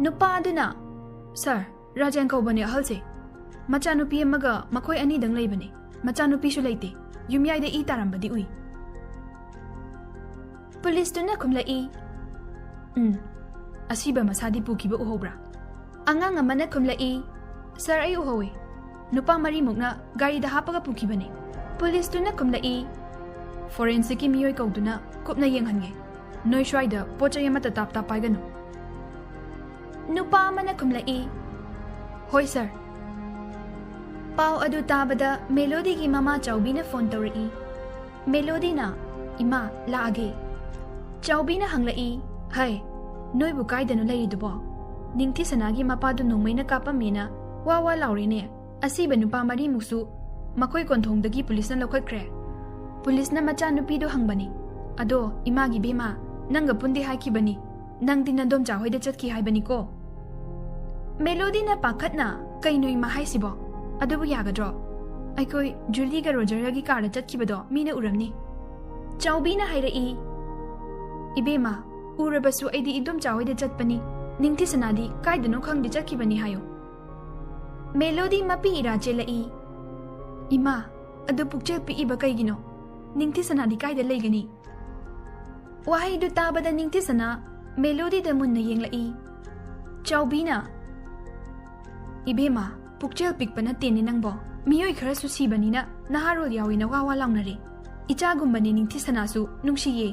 ꯅꯨꯄꯥ ꯑꯗꯨꯅ, "ꯁꯥꯔ, ꯔꯥꯖꯦꯟ ꯀꯧꯕꯅꯦ ꯑꯍꯜꯁꯦ꯫ ꯃꯆꯥꯅꯨꯄꯤ ꯑꯃꯒ ꯃꯈꯣꯏ ꯑꯅꯤꯗꯪ ꯂꯩꯕꯅꯦ꯫ ꯃꯆꯥꯅꯨꯄꯤꯁꯨ ꯂꯩꯇꯦ꯫ ꯌꯨꯝꯌꯥꯏꯗ ꯏ ꯇꯥꯔꯝꯕꯗꯤ ꯎꯏ꯫" ꯄꯨꯂꯤꯁꯇꯨꯅ ꯈꯨꯝꯂꯛꯏ, "ꯎꯝ, ꯑꯁꯤꯕ ꯃꯁꯥꯗꯤ ꯄꯨꯈꯤꯕ ꯎꯍꯧꯕ꯭ꯔꯥ?" ꯑꯉꯥꯡ ꯑꯃꯅ ꯈꯨꯝꯂꯛꯏ, "ꯁꯥꯔ, ꯑꯩ ꯎꯍꯧꯋꯤ꯫ ꯅꯨꯄꯥ ꯃꯔꯤꯃꯨꯛꯅ ꯒꯥꯔꯤꯗ ꯍꯥꯞꯄꯒ ꯄꯨꯈꯤꯕꯅꯤ꯫" ꯄꯨꯂꯤꯁꯇꯨꯅ ꯈꯨꯝꯂꯛꯏ, "ꯐꯣꯔꯦꯟꯁꯤꯛꯀꯤ ꯃꯤꯑꯣꯏ ꯀꯧꯗꯨꯅ ꯀꯨꯞꯅ ꯌꯦꯡꯍꯟꯒꯦ꯫ ꯅꯣꯏ ꯁ꯭ꯋꯥꯏꯗ ꯄꯣꯠ ꯆꯩ ꯑꯃꯠꯇ ꯇꯥꯞ ꯇꯥꯞ ꯄꯥꯏꯒꯅꯨ꯫" ꯅꯨꯄꯥ ꯑꯃꯅ ꯈꯨꯝꯂꯛꯏ, "ꯍꯣꯏ ꯁꯥꯔ꯫" ꯄꯥꯎ ꯑꯗꯨ ꯇꯥꯕꯗ ꯃꯦꯂꯣꯗꯤꯒꯤ ꯃꯃꯥ ꯆꯥꯎꯕꯤꯅ ꯐꯣꯟ ꯇꯧꯔꯛꯏ꯫ ꯃꯦꯂꯣꯗꯤꯅ, "ꯏꯃꯥ, ꯂꯥꯛꯑꯒꯦ꯫" ꯆꯥꯎꯕꯤꯅ ꯍꯪꯂꯛꯏ, "ꯍꯩ, ꯅꯣꯏꯕꯨ ꯀꯥꯏꯗꯅꯣ ꯂꯩꯔꯤꯗꯨꯕꯣ? ꯅꯤꯡꯊꯤ ꯁꯅꯥꯒꯤ ꯃꯄꯥꯗꯨ ꯅꯣꯡꯃꯩꯅ ꯀꯥꯞꯄꯝꯃꯦꯅ ꯋꯥ ꯋꯥ ꯂꯥꯎꯔꯦꯅꯦ꯫ ꯑꯁꯤꯕ ꯅꯨꯄꯥ ꯃꯔꯤꯃꯨꯛꯁꯨ ꯃꯈꯣꯏ ꯀꯣꯟꯊꯣꯡꯗꯒꯤ ꯄꯨꯂꯤꯁꯅ ꯂꯧꯈꯠꯈ꯭ꯔꯦ꯫" ꯄꯨꯂꯤꯁꯅ ꯃꯆꯥꯅꯨꯄꯤꯗꯨ ꯍꯪꯕꯅꯤ, "ꯑꯗꯣ ꯏꯃꯥꯒꯤ ꯕꯦꯃꯥ, ꯅꯪꯒ ꯄꯨꯟꯗꯦ ꯍꯥꯏꯈꯤꯕꯅꯤ꯫ ꯅꯪꯗꯤ ꯅꯗꯣꯝꯆꯥ ꯍꯣꯏꯗ ꯆꯠꯈꯤ ꯍꯥꯏꯕꯅꯤꯀꯣ?" ꯃꯦꯂꯣꯗꯤꯅ ꯄꯥꯈꯠꯅ, "ꯀꯩꯅꯣ ꯏꯃꯥ ꯍꯥꯏꯁꯤꯕꯣ? ꯑꯗꯨꯕꯨ ꯌꯥꯒꯗ꯭ꯔꯣ? ꯑꯩꯈꯣꯏ ꯖꯨꯂꯤꯒ ꯔꯣꯖꯔꯒꯤ ꯀꯥꯔꯗ ꯆꯠꯈꯤꯕꯗꯣ ꯃꯤꯅ ꯎꯔꯝꯅꯤ꯫" ꯆꯥꯎꯕꯤꯅ ꯍꯥꯏꯔꯛꯏ, "ꯏꯕꯦꯝꯃ, ꯎꯔꯕꯁꯨ ꯑꯩꯗꯤ ꯏꯗꯣꯝꯆꯥ ꯍꯣꯏꯗ ꯆꯠꯄꯅꯤ꯫ ꯅꯤꯡꯊꯤ ꯁꯅꯥꯗꯤ ꯀꯥꯏꯗꯅꯣ ꯈꯪꯗꯦ ꯆꯠꯈꯤꯕꯅꯤ ꯍꯥꯏꯌꯨ꯫" ꯃꯦꯂꯣꯗꯤ ꯃꯄꯤ ꯏꯔꯥ ꯆꯦꯜꯂꯛꯏ, "ꯏꯃꯥ, ꯑꯗꯨ ꯄꯨꯛꯆꯦꯜ ꯄꯤꯛꯏꯕ ꯀꯩꯒꯤꯅꯣ? ꯅꯤꯡꯊꯤ ꯁꯅꯥꯗꯤ ꯀꯥꯏꯗ ꯂꯩꯒꯅꯤ?" ꯋꯥꯍꯩꯗꯨ ꯇꯥꯕꯗ ꯅꯤꯡꯊꯤ ꯁꯅꯥ ꯃꯦꯂꯣꯗꯤꯗ ꯃꯨꯟꯅ ꯌꯦꯡꯂꯛꯏ꯫ ꯆꯥꯎꯕꯤꯅ, "ꯏꯕꯦꯝꯃ, ꯄꯨꯛꯆꯦꯜ ꯄꯤꯛꯄ ꯅꯠꯇꯦꯅꯦ ꯅꯪꯕꯣ꯫ ꯃꯤꯑꯣꯏ ꯈꯔꯁꯨ ꯁꯤꯕꯅꯤꯅ ꯅꯍꯥꯔꯣꯜ ꯌꯥꯎꯏꯅ ꯋꯥ ꯋꯥ ꯂꯥꯎꯅꯔꯦ꯫ ꯏꯆꯥꯒꯨꯝꯕꯅꯦ ꯅꯤꯡꯊꯤ ꯁꯅꯥꯁꯨ, ꯅꯨꯡꯁꯤꯌꯦ꯫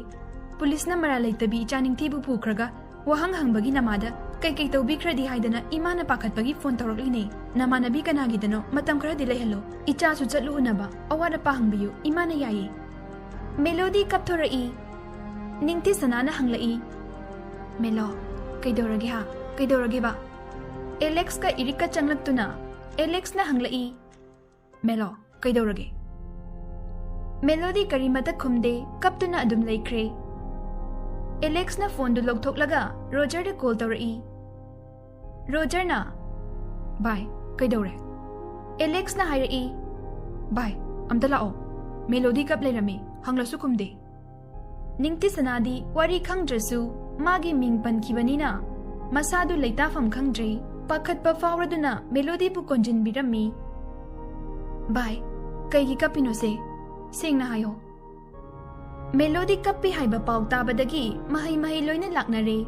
ꯄꯨꯂꯤꯁꯅ ꯃꯔꯥꯜ ꯂꯩꯇꯕꯤ ꯏꯆꯥ ꯅꯤꯡꯊꯤꯕꯨ ꯄꯨꯈ꯭ꯔꯒ ꯋꯥꯍꯪ ꯍꯪꯕꯒꯤ ꯅꯃꯥꯗ ꯀꯩꯀꯩ ꯇꯧꯕꯤꯈ꯭ꯔꯗꯤ ꯍꯥꯏꯗꯅ ꯏꯃꯥꯅ ꯄꯥꯈꯠꯄꯒꯤ ꯐꯣꯟ ꯇꯧꯔꯛꯂꯤꯅꯦ꯫ ꯅꯃꯥꯟꯅꯕꯤ ꯀꯅꯥꯒꯤꯗꯅꯣ ꯃꯇꯝ ꯈꯔꯗꯤ ꯂꯩꯍꯜꯂꯣ꯫ ꯏꯆꯥꯁꯨ ꯆꯠꯂꯨ ꯎꯅꯕ, ꯑꯋꯥꯠ ꯑꯄꯥ ꯍꯪꯕꯤꯌꯨ, ꯏꯃꯥꯅ ꯌꯥꯏꯌꯦ꯫" ꯃꯦꯂꯣꯗꯤ ꯀꯞꯊꯣꯔꯛꯏ꯫ ꯅꯤꯡꯊꯤ ꯁꯅꯥꯅ ꯍꯪꯂꯛꯏ, "ꯃꯦꯂꯣ, ꯀꯩꯗꯧꯔꯒꯦ ꯍꯥ? ꯀꯩꯗꯧꯔꯒꯦꯕ?" ꯑꯦꯂꯦꯛꯁꯀ ꯏꯔꯤꯛꯀ ꯆꯪꯂꯛꯇꯨꯅ ꯑꯦꯂꯦꯛꯁꯅ ꯍꯪꯂꯛꯏ, "ꯃꯦꯂꯣ, ꯀꯩꯗꯧꯔꯒꯦ?" ꯃꯦꯂꯣꯗꯤ ꯀꯔꯤꯃꯇ ꯈꯨꯝꯗꯦ, ꯀꯞꯇꯨꯅ ꯑꯗꯨꯝ ꯂꯩꯈ꯭ꯔꯦ꯫ ꯑꯦꯂꯦꯛꯁꯅ ꯐꯣꯟꯗꯨ ꯂꯧꯊꯣꯛꯂꯒ ꯔꯣꯖꯔꯗ ꯀꯣꯜ ꯇꯧꯔꯛꯏ꯫ ꯔꯣꯖꯔꯅ, "ꯚꯥꯏ, ꯀꯩꯗꯧꯔꯦ?" ꯑꯦꯂꯦꯛꯁꯅ ꯍꯥꯏꯔꯛꯏ, "ꯚꯥꯏ, ꯑꯝꯇ ꯂꯥꯛꯑꯣ꯫ ꯃꯦꯂꯣꯗꯤ ꯀꯞ ꯂꯩꯔꯝꯃꯤ, ꯍꯪꯂꯁꯨ ꯈꯨꯝꯗꯦ꯫" ꯅꯤꯡꯊꯤ ꯁꯅꯥꯗꯤ ꯋꯥꯔꯤ ꯈꯪꯗ꯭ꯔꯁꯨ ꯃꯥꯒꯤ ꯃꯤꯡ ꯄꯟꯈꯤꯕꯅꯤꯅ ꯃꯁꯥꯗꯨ ꯂꯩꯇꯥꯐꯝ ꯈꯪꯗ꯭ꯔꯦ꯫ ꯄꯥꯈꯠꯄ ꯐꯥꯎꯔꯗꯨꯅ ꯃꯦꯂꯣꯗꯤꯕꯨ ꯀꯣꯟꯖꯤꯟꯕꯤꯔꯝꯃꯤ꯫ "ꯚꯥꯏ, ꯀꯩꯒꯤ ꯀꯞꯄꯤꯅꯣꯁꯦ? ꯁꯦꯡꯅ ꯍꯥꯏꯌꯣ꯫" ꯃꯦꯂꯣꯗꯤ ꯀꯞꯄꯤ ꯍꯥꯏꯕ ꯄꯥꯎ ꯇꯥꯕꯗꯒꯤ ꯃꯍꯩ ꯃꯍꯩ ꯂꯣꯏꯅ ꯂꯥꯛꯅꯔꯦ꯫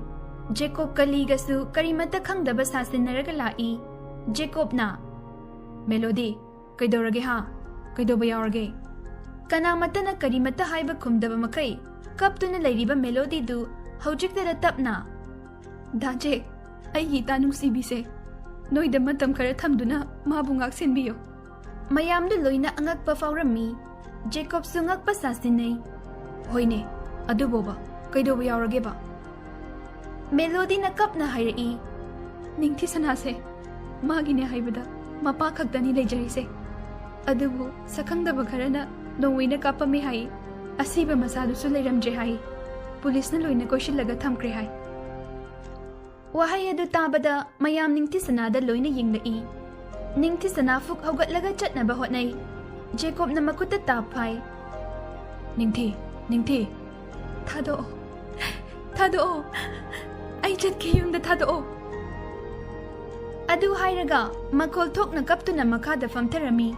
ꯖꯦꯀꯣꯕꯀ ꯂꯤꯒꯁꯨ ꯀꯔꯤꯃꯠꯇ ꯈꯪꯗꯕ ꯁꯥꯁꯤꯟꯅꯔꯒ ꯂꯥꯛꯏ꯫ ꯖꯦꯀꯣꯕꯅ, "ꯃꯦꯂꯣꯗꯤ, ꯀꯩꯗꯧꯔꯒꯦ ꯍꯥ? ꯀꯩꯗꯧꯕ ꯌꯥꯎꯔꯒꯦ?" ꯀꯅꯥꯃꯠꯇꯅ ꯀꯔꯤꯃꯠꯇ ꯍꯥꯏꯕ ꯈꯨꯝꯗꯕ ꯃꯈꯩ ꯀꯞꯇꯨꯅ ꯂꯩꯔꯤꯕ ꯃꯦꯂꯣꯗꯤꯗꯨ ꯍꯧꯖꯤꯛꯇꯗ ꯇꯞꯅ, "ꯗꯥ ꯖꯦꯛ, ꯑꯩꯒꯤ ꯏꯇꯥ ꯅꯨꯡꯁꯤꯕꯤꯁꯦ, ꯅꯣꯏꯗ ꯃꯇꯝ ꯈꯔ ꯊꯝꯗꯨꯅ ꯃꯥꯕꯨ ꯉꯥꯛ ꯁꯦꯟꯕꯤꯌꯨ꯫" ꯃꯌꯥꯝꯗꯨ ꯂꯣꯏꯅ ꯑꯉꯛꯄ ꯐꯥꯎꯔꯝꯃꯤ꯫ ꯖꯦꯀꯣꯕꯁꯨ ꯉꯛꯄ ꯁꯥꯁꯤꯟꯅꯩ꯫ "ꯍꯣꯏꯅꯦ, ꯑꯗꯨꯕꯣꯕ, ꯀꯩꯗꯧꯕ ꯌꯥꯎꯔꯒꯦꯕ?" ꯃꯦꯂꯣꯗꯤꯅ ꯀꯞꯅ ꯍꯥꯏꯔꯛꯏ, "ꯅꯤꯡꯊꯤ ꯁꯅꯥꯁꯦ, ꯃꯥꯒꯤꯅꯦ ꯍꯥꯏꯕꯗ ꯃꯄꯥ ꯈꯛꯇꯅꯤ ꯂꯩꯖꯔꯤꯁꯦ꯫ ꯑꯗꯨꯕꯨ ꯁꯛꯈꯪꯗꯕ ꯈꯔꯅ ꯅꯣꯡꯃꯩꯅ ꯀꯥꯞꯄꯝꯃꯦ ꯍꯥꯏ꯫ ꯑꯁꯤꯕ ꯃꯆꯥꯗꯨꯁꯨ ꯂꯩꯔꯝꯗ꯭ꯔꯦ ꯍꯥꯏ꯫ ꯄꯨꯂꯤꯁꯅ ꯂꯣꯏꯅ ꯀꯣꯏꯁꯤꯜꯂꯒ ꯊꯝꯈ꯭ꯔꯦ ꯍꯥꯏ꯫" ꯋꯥꯍꯩ ꯑꯗꯨ ꯇꯥꯕꯗ ꯃꯌꯥꯝ ꯅꯤꯡꯊꯤ ꯁꯅꯥꯗ ꯂꯣꯏꯅ ꯌꯦꯡꯂꯛꯏ꯫ ꯅꯤꯡꯊꯤ ꯁꯅꯥ ꯐꯨꯛ ꯍꯧꯒꯠꯂꯒ ꯆꯠꯅꯕ ꯍꯣꯠꯅꯩ꯫ ꯖꯦꯀꯣꯕꯅ ꯃꯈꯨꯠꯇ ꯇꯥꯞ ꯐꯥꯏ꯫ "ꯅꯤꯡꯊꯤ, ꯅꯤꯡꯊꯤ, ꯊꯥꯗꯣꯛꯑꯣ, ꯊꯥꯗꯣꯛꯑꯣ, ꯑꯩ ꯆꯠꯀꯦ, ꯌꯨꯝꯗ ꯊꯥꯗꯣꯛꯑꯣ꯫" ꯑꯗꯨ ꯍꯥꯏꯔꯒ ꯃꯈꯣꯜ ꯊꯣꯛꯅ ꯀꯞꯇꯨꯅ ꯃꯈꯥꯗ ꯐꯝꯊꯔꯝꯃꯤ꯫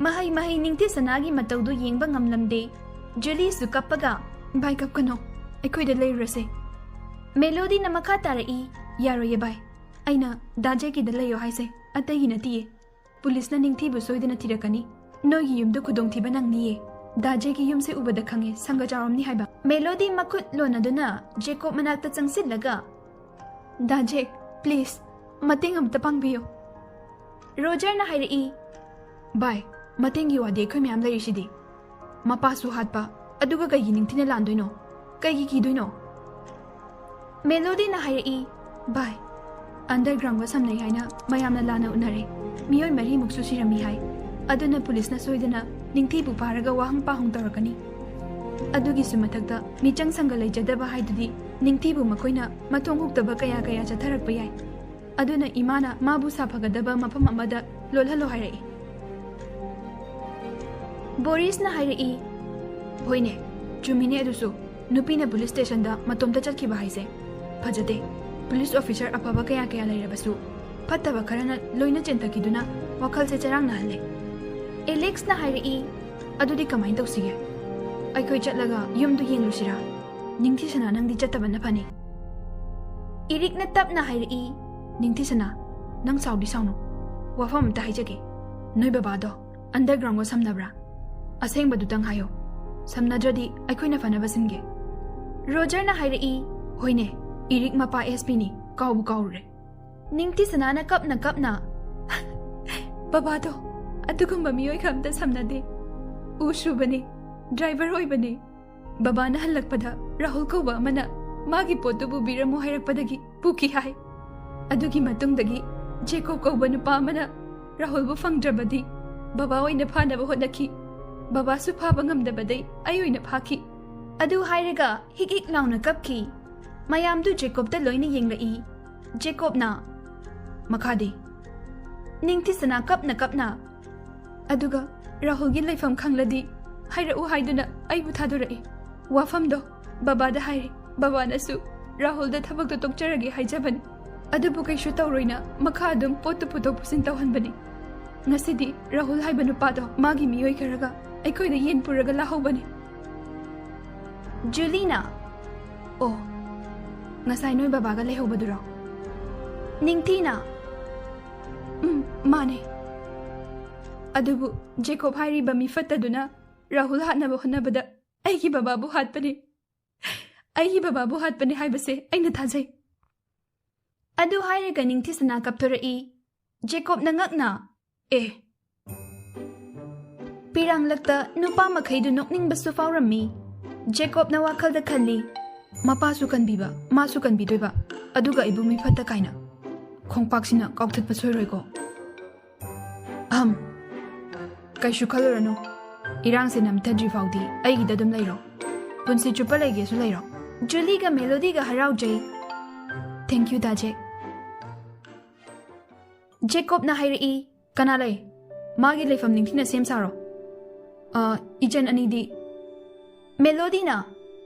ꯃꯍꯩ ꯃꯍꯩ ꯅꯤꯡꯊꯤ ꯁꯅꯥꯒꯤ ꯃꯇꯧꯗꯨ ꯌꯦꯡꯕ ꯉꯝꯂꯝꯗꯦ꯫ ꯖꯨꯂꯤꯁꯨ ꯀꯞꯄꯒ, "ꯚꯥꯏ, ꯀꯞꯀꯅꯣ, ꯑꯩꯈꯣꯏꯗ ꯂꯩꯔꯨꯔꯁꯦ꯫" ꯃꯦꯂꯣꯗꯤꯅ ꯃꯈꯥ ꯇꯥꯔꯛꯏ, "ꯌꯥꯔꯣꯏꯌꯦ ꯚꯥꯏ, ꯑꯩꯅ ꯗꯥ ꯖꯦꯛꯀꯤꯗ ꯂꯩꯌꯣ ꯍꯥꯏꯁꯦ ꯑꯇꯩꯒꯤ ꯅꯠꯇꯤꯌꯦ꯫ ꯄꯨꯂꯤꯁꯅ ꯅꯤꯡꯊꯤꯕꯨ ꯁꯣꯏꯗꯅ ꯊꯤꯔꯛꯀꯅꯤ꯫ ꯅꯣꯏꯒꯤ ꯌꯨꯝꯗ ꯈꯨꯗꯣꯡꯊꯤꯕ ꯅꯪꯅꯤꯌꯦ꯫ ꯗꯥ ꯖꯦꯛꯀꯤ ꯌꯨꯝꯁꯦ ꯎꯕꯗ ꯈꯪꯉꯦ, ꯁꯪꯒ ꯆꯥꯎꯔꯝꯅꯤ ꯍꯥꯏꯕ꯫" ꯃꯦꯂꯣꯗꯤ ꯃꯈꯨꯠ ꯂꯣꯟꯅꯗꯨꯅ ꯖꯦꯀꯣꯕ ꯃꯅꯥꯛꯇ ꯆꯪꯁꯤꯜꯂꯒ, "ꯗꯥ ꯖꯦꯛ, please, ꯃꯇꯦꯡ ꯑꯝꯇ ꯄꯥꯡꯕꯤꯌꯨ꯫" ꯔꯣꯖꯔꯅ ꯍꯥꯏꯔꯛꯏ, "ꯚꯥꯏ, ꯃꯇꯦꯡꯒꯤ ꯋꯥꯗꯤ ꯑꯩꯈꯣꯏ ꯃꯌꯥꯝ ꯂꯩꯔꯤꯁꯤꯗꯤ꯫ ꯃꯄꯥꯁꯨ ꯍꯥꯠꯄ, ꯑꯗꯨꯒ ꯀꯩꯒꯤ ꯅꯤꯡꯊꯤꯅ ꯂꯥꯟꯗꯣꯏꯅꯣ? ꯀꯩꯒꯤ ꯀꯤꯗꯣꯏꯅꯣ?" ꯃꯦꯂꯣꯗꯤꯅ ꯍꯥꯏꯔꯛꯏ, "ꯚꯥꯏ, underground ꯒ ꯁꯝꯅꯩ ꯍꯥꯏꯅ ꯃꯌꯥꯝꯅ ꯂꯥꯟꯅ ꯎꯅꯔꯦ꯫ ꯃꯤꯑꯣꯏ ꯃꯔꯤꯃꯨꯛꯁꯨ ꯁꯤꯔꯝꯃꯤ ꯍꯥꯏ꯫ ꯑꯗꯨꯅ ꯄꯨꯂꯤꯁꯅ ꯁꯣꯏꯗꯅ ꯅꯤꯡꯊꯤꯕꯨ ꯐꯥꯔꯒ ꯋꯥꯍꯪ ꯄꯥꯎꯍꯪ ꯇꯧꯔꯛꯀꯅꯤ꯫ ꯑꯗꯨꯒꯤꯁꯨ ꯃꯊꯛꯇ ꯃꯤꯆꯪ ꯁꯪꯒ ꯂꯩꯖꯗꯕ ꯍꯥꯏꯗꯨꯗꯤ ꯅꯤꯡꯊꯤꯕꯨ ꯃꯈꯣꯏꯅ ꯃꯊꯣꯡ ꯍꯨꯛꯇꯕ ꯀꯌꯥ ꯀꯌꯥ ꯆꯠꯊꯔꯛꯄ ꯌꯥꯏ꯫ ꯑꯗꯨꯅ ꯏꯃꯥꯅ ꯃꯥꯕꯨ ꯁꯥꯐꯒꯗꯕ ꯃꯐꯝ ꯑꯃꯗ ꯂꯣꯜꯍꯜꯂꯣ ꯍꯥꯏꯔꯛꯏ꯫" ꯕꯣꯔꯤꯁꯅ ꯍꯥꯏꯔꯛꯏ, "ꯍꯣꯏꯅꯦ, ꯆꯨꯝꯃꯤꯅꯦ ꯑꯗꯨꯁꯨ꯫ ꯅꯨꯄꯤꯅ ꯄꯨꯂꯤꯁ ꯁ꯭ꯇꯦꯁꯟꯗ ꯃꯇꯣꯝꯇ ꯆꯠꯈꯤꯕ ꯍꯥꯏꯁꯦ ꯐꯖꯗꯦ꯫ ꯄꯨꯂꯤꯁ ꯑꯣꯐꯤꯁꯔ ꯑꯐꯕ ꯀꯌꯥ ꯀꯌꯥ ꯂꯩꯔꯕꯁꯨ ꯐꯠꯇꯕ ꯈꯔꯅ ꯂꯣꯏꯅ ꯆꯦꯟꯊꯈꯤꯗꯨꯅ ꯋꯥꯈꯜꯁꯦ ꯆꯔꯥꯡꯅꯍꯜꯂꯦ꯫" ꯑꯦꯂꯦꯛꯁꯅ ꯍꯥꯏꯔꯛꯏ, "ꯑꯗꯨꯗꯤ ꯀꯃꯥꯏꯅ ꯇꯧꯁꯤꯒꯦ?" ꯑꯩꯈꯣꯏ ꯆꯠꯂꯒ ꯌꯨꯝꯗꯨ ꯌꯦꯡꯂꯨꯁꯤꯔꯥ? ꯅꯤꯡꯊꯤꯁꯅꯥ, ꯅꯪꯗꯤ ꯆꯠꯇꯕꯅ ꯐꯅꯤ꯫ ꯏꯔꯤꯛꯅ ꯇꯞꯅ ꯍꯥꯏꯔꯛꯏ꯫ ꯅꯤꯡꯊꯤꯁꯅꯥ, ꯅꯪ ꯁꯥꯎꯗꯤ ꯁꯥꯎꯅꯨ꯫ ꯋꯥꯐꯝ ꯑꯝꯇ ꯍꯥꯏꯖꯒꯦ꯫ ꯅꯣꯏ ꯕꯕꯥꯗꯣ undergroundꯒ ꯁꯝꯅꯕ꯭ꯔꯥ? ꯑꯁꯦꯡꯕꯗꯨꯇꯪ ꯍꯥꯏꯌꯣ꯫ ꯁꯝꯅꯗ꯭ꯔꯗꯤ ꯑꯩꯈꯣꯏꯅ ꯐꯅꯕ ꯁꯤꯟꯒꯦ꯫ ꯔꯣꯖꯔꯅ ꯍꯥꯏꯔꯛꯏ꯫ ꯍꯣꯏꯅꯦ, ꯏꯔꯤꯛ ꯃꯄꯥ S Pꯅꯤ, ꯀꯥꯎꯕꯨ ꯀꯥꯎꯔꯨꯔꯦ꯫ ꯅꯤꯡꯊꯤꯁꯅꯥꯅ ꯀꯞꯅ ꯀꯞꯅ, "ꯕꯕꯥꯗꯣ ꯑꯗꯨꯒꯨꯝꯕ ꯃꯤꯑꯣꯏꯒ ꯑꯝꯇ ꯁꯝꯅꯗꯦ꯫ ꯎ ꯁꯨꯕꯅꯦ, driver ꯑꯣꯏꯕꯅꯦ꯫ ꯕꯕꯥꯅ ꯍꯜꯂꯛꯄꯗ ꯔꯥꯍꯨꯜ ꯀꯧꯕ ꯑꯃꯅ ꯃꯥꯒꯤ ꯄꯣꯠꯇꯨ ꯄꯨꯕꯤꯔꯝꯃꯨ ꯍꯥꯏꯔꯛꯄꯗꯒꯤ ꯄꯨꯈꯤ ꯍꯥꯏ꯫ ꯑꯗꯨꯒꯤ ꯃꯇꯨꯡꯗꯒꯤ ꯖꯦꯀꯣꯕ ꯀꯧꯕ ꯅꯨꯄꯥ ꯑꯃꯅ ꯔꯥꯍꯨꯜꯕꯨ ꯐꯪꯗ꯭ꯔꯕꯗꯤ ꯕꯕꯥ ꯑꯣꯏꯅ ꯐꯥꯅꯕ ꯍꯣꯠꯅꯈꯤ꯫ ꯕꯕꯥꯁꯨ ꯐꯥꯕ ꯉꯝꯗꯕꯗꯩ ꯑꯩ ꯑꯣꯏꯅ ꯐꯥꯈꯤ꯫" ꯑꯗꯨ ꯍꯥꯏꯔꯒ ꯍꯤꯛ ꯍꯤꯛ ꯂꯥꯎꯅ ꯀꯞꯈꯤ꯫ ꯃꯌꯥꯝꯗꯨ ꯖꯦꯀꯣꯕꯇ ꯂꯣꯏꯅ ꯌꯦꯡꯂꯛꯏ꯫ ꯖꯦꯀꯣꯕꯅ, "ꯃꯈꯥꯗꯤ?" ꯅꯤꯡꯊꯤꯁꯅꯥ ꯀꯞꯅ ꯀꯞꯅ, "ꯑꯗꯨꯒ ꯔꯥꯍꯨꯜꯒꯤ ꯂꯩꯐꯝ ꯈꯪꯂꯗꯤ ꯍꯥꯏꯔꯛꯎ ꯍꯥꯏꯗꯨꯅ ꯑꯩꯕꯨ ꯊꯥꯗꯣꯔꯛꯏ꯫ ꯋꯥꯐꯝꯗꯣ ꯕꯕꯥꯗ ꯍꯥꯏꯔꯦ꯫ ꯕꯕꯥꯅꯁꯨ ꯔꯥꯍꯨꯜꯗ ꯊꯕꯛꯇꯣ ꯇꯣꯛꯆꯔꯒꯦ ꯍꯥꯏꯖꯕꯅꯤ꯫ ꯑꯗꯨꯕꯨ ꯀꯩꯁꯨ ꯇꯧꯔꯣꯏꯅ ꯃꯈꯥ ꯑꯗꯨꯝ ꯄꯣꯠꯇꯨ ꯄꯨꯊꯣꯛ ꯄꯨꯁꯤꯟ ꯇꯧꯍꯟꯕꯅꯤ꯫ ꯉꯁꯤꯗꯤ ꯔꯥꯍꯨꯜ ꯍꯥꯏꯕ ꯅꯨꯄꯥꯗꯣ ꯃꯥꯒꯤ ꯃꯤꯑꯣꯏ ꯈꯔꯒ ꯑꯩꯈꯣꯏꯗ ꯌꯦꯟ ꯄꯨꯔꯒ ꯂꯥꯛꯍꯧꯕꯅꯤ꯫" ꯖꯨꯂꯤꯅ, "ꯑꯣ, ꯉꯁꯥꯏ ꯅꯣꯏ ꯕꯕꯥꯒ ꯂꯩꯍꯧꯕꯗꯨꯔꯣ?" ꯅꯤꯡꯊꯤꯅ, "ꯎꯝ, ꯃꯥꯅꯦ꯫ ꯑꯗꯨꯕꯨ ꯖꯦꯀꯣꯕ ꯍꯥꯏꯔꯤꯕ ꯃꯤ ꯐꯠꯇꯗꯨꯅ ꯔꯥꯍꯨꯜ ꯍꯥꯠꯅꯕ ꯍꯣꯠꯅꯕꯗ ꯑꯩꯒꯤ ꯕꯕꯥꯕꯨ ꯍꯥꯠꯄꯅꯤ꯫ ꯑꯩꯒꯤ ꯕꯕꯥꯕꯨ ꯍꯥꯠꯄꯅꯤ ꯍꯥꯏꯕꯁꯦ ꯑꯩꯅ ꯊꯥꯖꯩ꯫" ꯑꯗꯨ ꯍꯥꯏꯔꯒ ꯅꯤꯡꯊꯤꯁꯅꯥ ꯀꯞꯊꯣꯔꯛꯏ꯫ ꯖꯦꯀꯣꯕꯅ ꯉꯛꯅ, "ꯑꯦ!" ꯄꯤꯔꯥꯡꯂꯛꯇ ꯅꯨꯄꯥ ꯃꯈꯩꯗꯨ ꯅꯣꯛꯅꯤꯡꯕꯁꯨ ꯐꯥꯎꯔꯝꯃꯤ꯫ ꯖꯦꯀꯣꯕꯅ ꯋꯥꯈꯜꯗ ꯈꯜꯂꯤ, "ꯃꯄꯥꯁꯨ ꯀꯟꯕꯤꯕ, ꯃꯥꯁꯨ ꯀꯟꯕꯤꯗꯣꯏꯕ, ꯑꯗꯨꯒ ꯑꯩꯕꯨ ꯃꯤ ꯐꯠꯇ ꯀꯥꯏꯅ꯫ ꯈꯣꯡꯄꯥꯛꯁꯤꯅ ꯀꯥꯎꯊꯠꯄ ꯁꯣꯏꯔꯣꯏꯀꯣ꯫ ꯑꯍꯝ, ꯀꯩꯁꯨ ꯈꯜꯂꯨꯔꯅꯨ꯫ ꯏꯔꯥꯡꯁꯦ ꯅꯝꯊꯗ꯭ꯔꯤ ꯐꯥꯎꯗꯤ ꯑꯩꯒꯤꯗ ꯑꯗꯨꯝ ꯂꯩꯔꯣ꯫ ꯄꯨꯟꯁꯤ ꯆꯨꯞꯄ ꯂꯩꯒꯦꯁꯨ ꯂꯩꯔꯣ꯫" ꯖꯨꯂꯤꯒ ꯃꯦꯂꯣꯗꯤꯒ ꯍꯔꯥꯎꯖꯩ꯫ "Thank you, ꯗꯥ ꯖꯦꯛ꯫" ꯖꯦꯀꯣꯕꯅ ꯍꯥꯏꯔꯛꯏ, "ꯀꯅꯥ ꯂꯩ? ꯃꯥꯒꯤ ꯂꯩꯐꯝ ꯅꯤꯡꯊꯤꯅ ꯁꯦꯝ ꯁꯥꯔꯣ꯫ ꯑ, ꯏꯆꯟ ꯑꯅꯤꯗꯤ?" ꯃꯦꯂꯣꯗꯤꯅ,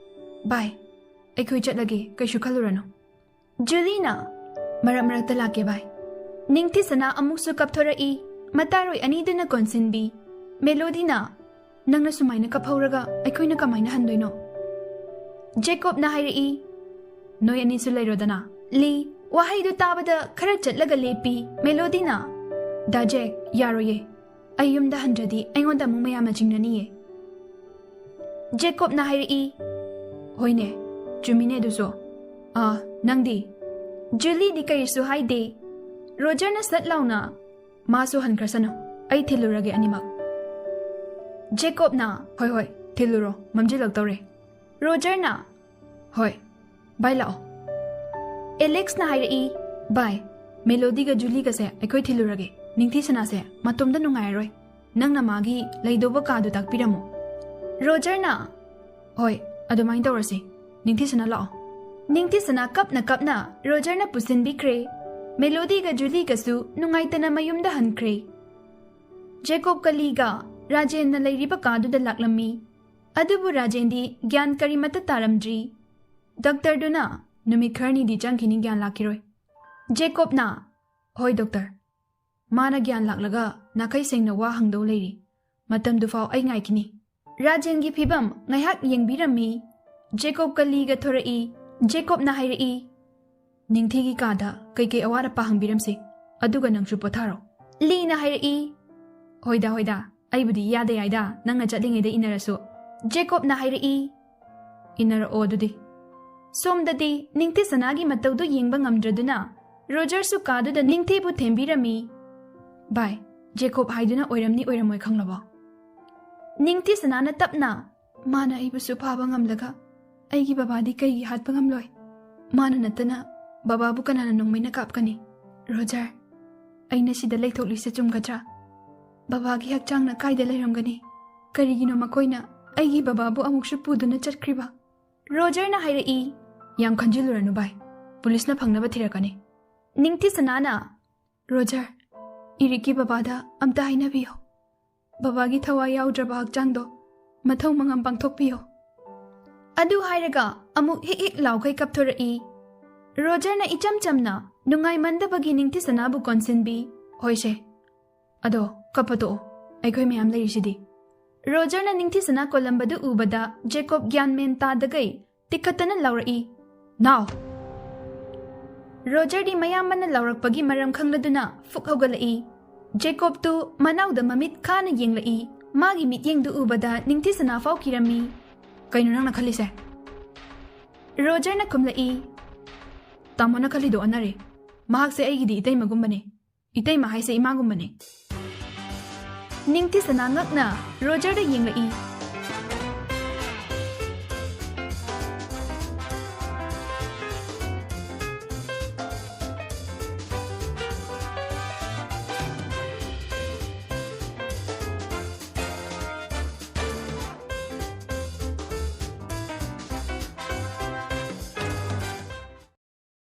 "ꯚꯥꯏ, ꯑꯩꯈꯣꯏ ꯆꯠꯂꯒꯦ, ꯀꯩꯁꯨ ꯈꯜꯂꯨꯔꯅꯨ꯫" ꯖꯨꯂꯤꯅ, "ꯃꯔꯛ ꯃꯔꯛꯇ ꯂꯥꯛꯀꯦ ꯚꯥꯏ꯫" ꯅꯤꯡꯊꯤꯁꯅꯥ ꯑꯃꯨꯛꯁꯨ ꯀꯞꯊꯣꯔꯛꯏ꯫ ꯃꯇꯥꯔꯣꯏ ꯑꯅꯤꯗꯨꯅ ꯀꯣꯟꯁꯤꯟꯕꯤ꯫ ꯃꯦꯂꯣꯗꯤꯅ, "ꯅꯪꯅ ꯁꯨꯃꯥꯏꯅ ꯀꯞꯍꯧꯔꯒ ꯑꯩꯈꯣꯏꯅ ꯀꯃꯥꯏꯅ ꯍꯟꯗꯣꯏꯅꯣ?" ꯖꯦꯀꯣꯕꯅ ꯍꯥꯏꯔꯛꯏ, "ꯅꯣꯏ ꯑꯅꯤꯁꯨ ꯂꯩꯔꯣꯗꯅ꯫" ꯂꯤ, ꯋꯥꯍꯩꯗꯨ ꯇꯥꯕꯗ ꯈꯔ ꯆꯠꯂꯒ ꯂꯦꯞꯄꯤ꯫ ꯃꯦꯂꯣꯗꯤꯅ, "ꯗꯥ ꯖꯦꯛ, ꯌꯥꯔꯣꯏꯌꯦ꯫ ꯑꯩ ꯌꯨꯝꯗ ꯍꯟꯗ꯭ꯔꯗꯤ ꯑꯩꯉꯣꯟꯗ ꯑꯃꯨꯛ ꯃꯌꯥꯝꯅ ꯆꯤꯡꯅꯅꯤꯌꯦ꯫" ꯖꯦꯀꯣꯕꯅ ꯍꯥꯏꯔꯛꯏ, "ꯍꯣꯏꯅꯦ, ꯆꯨꯝꯃꯤꯅꯦ ꯑꯗꯨꯁꯨ꯫ ꯑꯥ, ꯅꯪꯗꯤ?" ꯖꯨꯂꯤꯗꯤ ꯀꯔꯤꯁꯨ ꯍꯥꯏꯗꯦ꯫ ꯔꯣꯖꯔꯅ ꯁꯠ ꯂꯥꯎꯅ, "ꯃꯥꯁꯨ ꯍꯟꯈ꯭ꯔꯁꯅꯨ, ꯑꯩ ꯊꯤꯜꯂꯨꯔꯒꯦ ꯑꯅꯤꯃꯛ꯫" ꯖꯦꯀꯣꯕꯅ, "ꯍꯣꯏ ꯍꯣꯏ, ꯊꯤꯜꯂꯨꯔꯣ, ꯃꯝꯖꯤꯜꯂꯛꯇꯧꯔꯦ꯫" ꯔꯣꯖꯔꯅ, "ꯍꯣꯏ, ꯕꯥꯏ ꯂꯥꯛꯑꯣ꯫" ꯑꯦꯂꯦꯛꯁꯅ ꯍꯥꯏꯔꯛꯏ, "ꯕꯥꯏ, ꯃꯦꯂꯣꯗꯤꯒ ꯖꯨꯂꯤꯒꯁꯦ ꯑꯩꯈꯣꯏ ꯊꯤꯜꯂꯨꯔꯒꯦ꯫ ꯅꯤꯡꯊꯤ ꯁꯅꯥꯁꯦ ꯃꯇꯣꯝꯗ ꯅꯨꯡꯉꯥꯏꯔꯔꯣꯏ꯫ ꯅꯪꯅ ꯃꯥꯒꯤ ꯂꯩꯗꯧꯕ ꯀꯥꯗꯨ ꯇꯥꯛꯄꯤꯔꯝꯃꯣ꯫" ꯔꯣꯖꯔꯅ, "ꯍꯣꯏ, ꯑꯗꯨꯃꯥꯏꯅ ꯇꯧꯔꯁꯤ꯫ ꯅꯤꯡꯊꯤ ꯁꯅꯥ ꯂꯥꯛꯑꯣ꯫" ꯅꯤꯡꯊꯤ ꯁꯅꯥ ꯀꯞꯅ ꯀꯞꯅ ꯔꯣꯖꯔꯅ ꯄꯨꯁꯤꯟꯕꯤꯈ꯭ꯔꯦ꯫ ꯃꯦꯂꯣꯗꯤꯒ ꯖꯨꯂꯤꯒꯁꯨ ꯅꯨꯡꯉꯥꯏꯇꯅ ꯃꯌꯨꯝꯗ ꯍꯟꯈ꯭ꯔꯦ꯫ ꯖꯦꯀꯣꯕ ꯀꯂꯤꯒ ꯔꯥꯖꯦꯟꯅ ꯂꯩꯔꯤꯕ ꯀꯥꯗꯨꯗ ꯂꯥꯛꯂꯝꯃꯤ꯫ ꯑꯗꯨꯕꯨ ꯔꯥꯖꯦꯟꯗꯤ ꯒ꯭ꯌꯥꯟ ꯀꯔꯤꯃꯠꯇ ꯇꯥꯔꯝꯗ꯭ꯔꯤ꯫ ꯗꯣꯛꯇꯔꯗꯨꯅ, "ꯅꯨꯃꯤꯠ ꯈꯔꯅꯤꯗꯤ ꯆꯪꯈꯤꯅꯤ ꯒ꯭ꯌꯥꯟ ꯂꯥꯛꯈꯤꯔꯣꯏ꯫" ꯖꯦꯀꯣꯕꯅ, "ꯍꯣꯏ ꯗꯣꯛꯇꯔ, ꯃꯥꯅ ꯒ꯭ꯌꯥꯟ ꯂꯥꯛꯂꯒ ꯅꯥꯈꯩ ꯁꯦꯡꯅ ꯋꯥ ꯍꯪꯗꯧ ꯂꯩꯔꯤ꯫ ꯃꯇꯝꯗꯨꯐꯥꯎ ꯑꯩ ꯉꯥꯏꯈꯤꯅꯤ꯫" ꯔꯥꯖꯦꯟꯒꯤ ꯐꯤꯕꯝ ꯉꯥꯏꯍꯥꯛ ꯌꯦꯡꯕꯤꯔꯝꯃꯤ꯫ ꯖꯦꯀꯣꯕ ꯀꯂꯤꯒ ꯊꯣꯔꯛꯏ꯫ ꯖꯦꯀꯣꯕꯅ ꯍꯥꯏꯔꯛꯏ, "ꯅꯤꯡꯊꯤꯒꯤ ꯀꯥꯗ ꯀꯩꯀꯩ ꯑꯋꯥꯠ ꯑꯄꯥ ꯍꯪꯕꯤꯔꯝꯁꯤ, ꯑꯗꯨꯒ ꯅꯪꯁꯨ ꯄꯣꯊꯥꯔꯣ꯫" ꯂꯤꯅ ꯍꯥꯏꯔꯛꯏ, "ꯍꯣꯏꯗ, ꯍꯣꯏꯗ, ꯑꯩꯕꯨꯗꯤ ꯏꯌꯥꯗ ꯌꯥꯏꯗ, ꯅꯪꯅ ꯆꯠꯂꯤꯉꯩꯗ ꯏꯟꯅꯔꯁꯨ꯫" ꯖꯦꯀꯣꯕꯅ ꯍꯥꯏꯔꯛꯏ, "ꯏꯟꯅꯔꯛꯑꯣ ꯑꯗꯨꯗꯤ꯫" ꯁꯣꯝꯗꯗꯤ ꯅꯤꯡꯊꯤ ꯁꯅꯥꯒꯤ ꯃꯇꯧꯗꯨ ꯌꯦꯡꯕ ꯉꯝꯗ꯭ꯔꯗꯨꯅ ꯔꯣꯖꯔꯁꯨ ꯀꯥꯗꯨꯗ ꯅꯤꯡꯊꯤꯕꯨ ꯊꯦꯝꯕꯤꯔꯝꯃꯤ꯫ "ꯚꯥꯏ, ꯖꯦꯀꯣꯕ ꯍꯥꯏꯗꯨꯅ ꯑꯣꯏꯔꯝꯅꯤ ꯑꯣꯏꯔꯝꯃꯣꯏ ꯈꯪꯂꯕꯣ?" ꯅꯤꯡꯊꯤ ꯁꯅꯥꯅ ꯇꯞꯅ, "ꯃꯥꯅ ꯑꯩꯕꯨꯁꯨ ꯐꯥꯕ ꯉꯝꯂꯒ ꯑꯩꯒꯤ ꯕꯕꯥꯗꯤ ꯀꯩꯒꯤ ꯍꯥꯠꯄ ꯉꯝꯂꯣꯏ? ꯃꯥꯅ ꯅꯠꯇꯅ ꯕꯕꯥꯕꯨ ꯀꯅꯥꯅ ꯅꯣꯡꯃꯩꯅ ꯀꯥꯞꯀꯅꯤ? ꯔꯣꯖꯔ, ꯑꯩꯅ ꯁꯤꯗ ꯂꯩꯊꯣꯛꯂꯤꯁꯦ ꯆꯨꯝꯒꯗ꯭ꯔꯥ? ꯕꯕꯥꯒꯤ ꯍꯛꯆꯥꯡꯅ ꯀꯥꯏꯗ ꯂꯩꯔꯝꯒꯅꯤ? ꯀꯔꯤꯒꯤꯅꯣ ꯃꯈꯣꯏꯅ ꯑꯩꯒꯤ ꯕꯕꯥꯕꯨ ꯑꯃꯨꯛꯁꯨ ꯄꯨꯗꯨꯅ ꯆꯠꯈ꯭ꯔꯤꯕ?" ꯔꯣꯖꯔꯅ ꯍꯥꯏꯔꯛꯏ, "ꯌꯥꯝ ꯈꯟꯖꯤꯜꯂꯨꯔꯅꯨ ꯚꯥꯏ, ꯄꯨꯂꯤꯁꯅ ꯐꯪꯅꯕ ꯊꯤꯔꯛꯀꯅꯤ꯫" ꯅꯤꯡꯊꯤ ꯁꯅꯥꯅ, "ꯔꯣꯖꯔ, ꯏꯔꯤꯛꯀꯤ ꯕꯕꯥꯗ ꯑꯝꯇ ꯍꯥꯏꯅꯕꯤꯌꯨ꯫ ꯕꯕꯥꯒꯤ ꯊꯋꯥꯏ ꯌꯥꯎꯗ꯭ꯔꯕ ꯍꯛꯆꯥꯡꯗꯣ ꯃꯊꯧ ꯃꯉꯝ ꯄꯥꯡꯊꯣꯛꯄꯤꯌꯨ꯫" ꯑꯗꯨ ꯍꯥꯏꯔꯒ ꯑꯃꯨꯛ ꯍꯤꯛ ꯍꯤꯛ ꯂꯥꯎꯈꯩ ꯀꯞꯊꯣꯔꯛꯏ꯫ ꯔꯣꯖꯔꯅ ꯏꯆꯝ ꯆꯝꯅ ꯅꯨꯡꯉꯥꯏꯃꯟꯗꯕꯒꯤ ꯅꯤꯡꯊꯤ ꯁꯅꯥꯕꯨ ꯀꯣꯟꯁꯤꯟꯕꯤ, "ꯍꯣꯏꯁꯦ, ꯑꯗꯣ ꯀꯞꯄ ꯇꯣꯛꯑꯣ, ꯑꯩꯈꯣꯏ ꯃꯌꯥꯝ ꯂꯩꯔꯤꯁꯤꯗꯤ꯫" ꯔꯣꯖꯔꯅ ꯅꯤꯡꯊꯤꯁꯅꯥ ꯀꯣꯜꯂꯝꯕꯗꯨ ꯎꯕꯗ ꯖꯦꯀꯣꯕ ꯒ꯭ꯌꯥꯟ ꯃꯦꯟ ꯇꯥꯗꯒꯩ ꯇꯤꯛꯈꯠꯇꯅ ꯂꯥꯎꯔꯛꯏ, "ꯅꯥꯎ!" ꯔꯣꯖꯔꯗꯤ ꯃꯌꯥꯝꯕꯅ ꯂꯥꯎꯔꯛꯄꯒꯤ ꯃꯔꯝ ꯈꯪꯂꯗꯨꯅ ꯐꯨꯛ ꯍꯧꯒꯠꯂꯛꯏ꯫ ꯖꯦꯀꯣꯕꯇꯨ ꯃꯅꯥꯎꯗ ꯃꯃꯤꯠ ꯈꯥꯅ ꯌꯦꯡꯂꯛꯏ꯫ ꯃꯥꯒꯤ ꯃꯤꯠꯌꯦꯡꯗꯨ ꯎꯕꯗ ꯅꯤꯡꯊꯤꯁꯅꯥ ꯐꯥꯎ ꯀꯤꯔꯝꯃꯤ꯫ "ꯀꯩꯅꯣ ꯅꯪꯅ ꯈꯜꯂꯤꯁꯦ?" ꯔꯣꯖꯔꯅ ꯈꯨꯝꯂꯛꯏ, "ꯇꯥꯃꯣꯅ ꯈꯜꯂꯤꯗꯣ ꯑꯣꯟꯅꯔꯦ꯫ ꯃꯍꯥꯛꯁꯦ ꯑꯩꯒꯤꯗꯤ ꯏꯇꯩꯃꯒꯨꯝꯕꯅꯦ꯫ ꯏꯇꯩꯃ ꯍꯥꯏꯁꯦ ꯏꯃꯥꯒꯨꯝꯕꯅꯦ꯫" ꯅꯤꯡꯊꯤꯁꯅꯥ ꯉꯛꯅ ꯔꯣꯖꯔꯗ ꯌꯦꯡꯂꯛꯏ꯫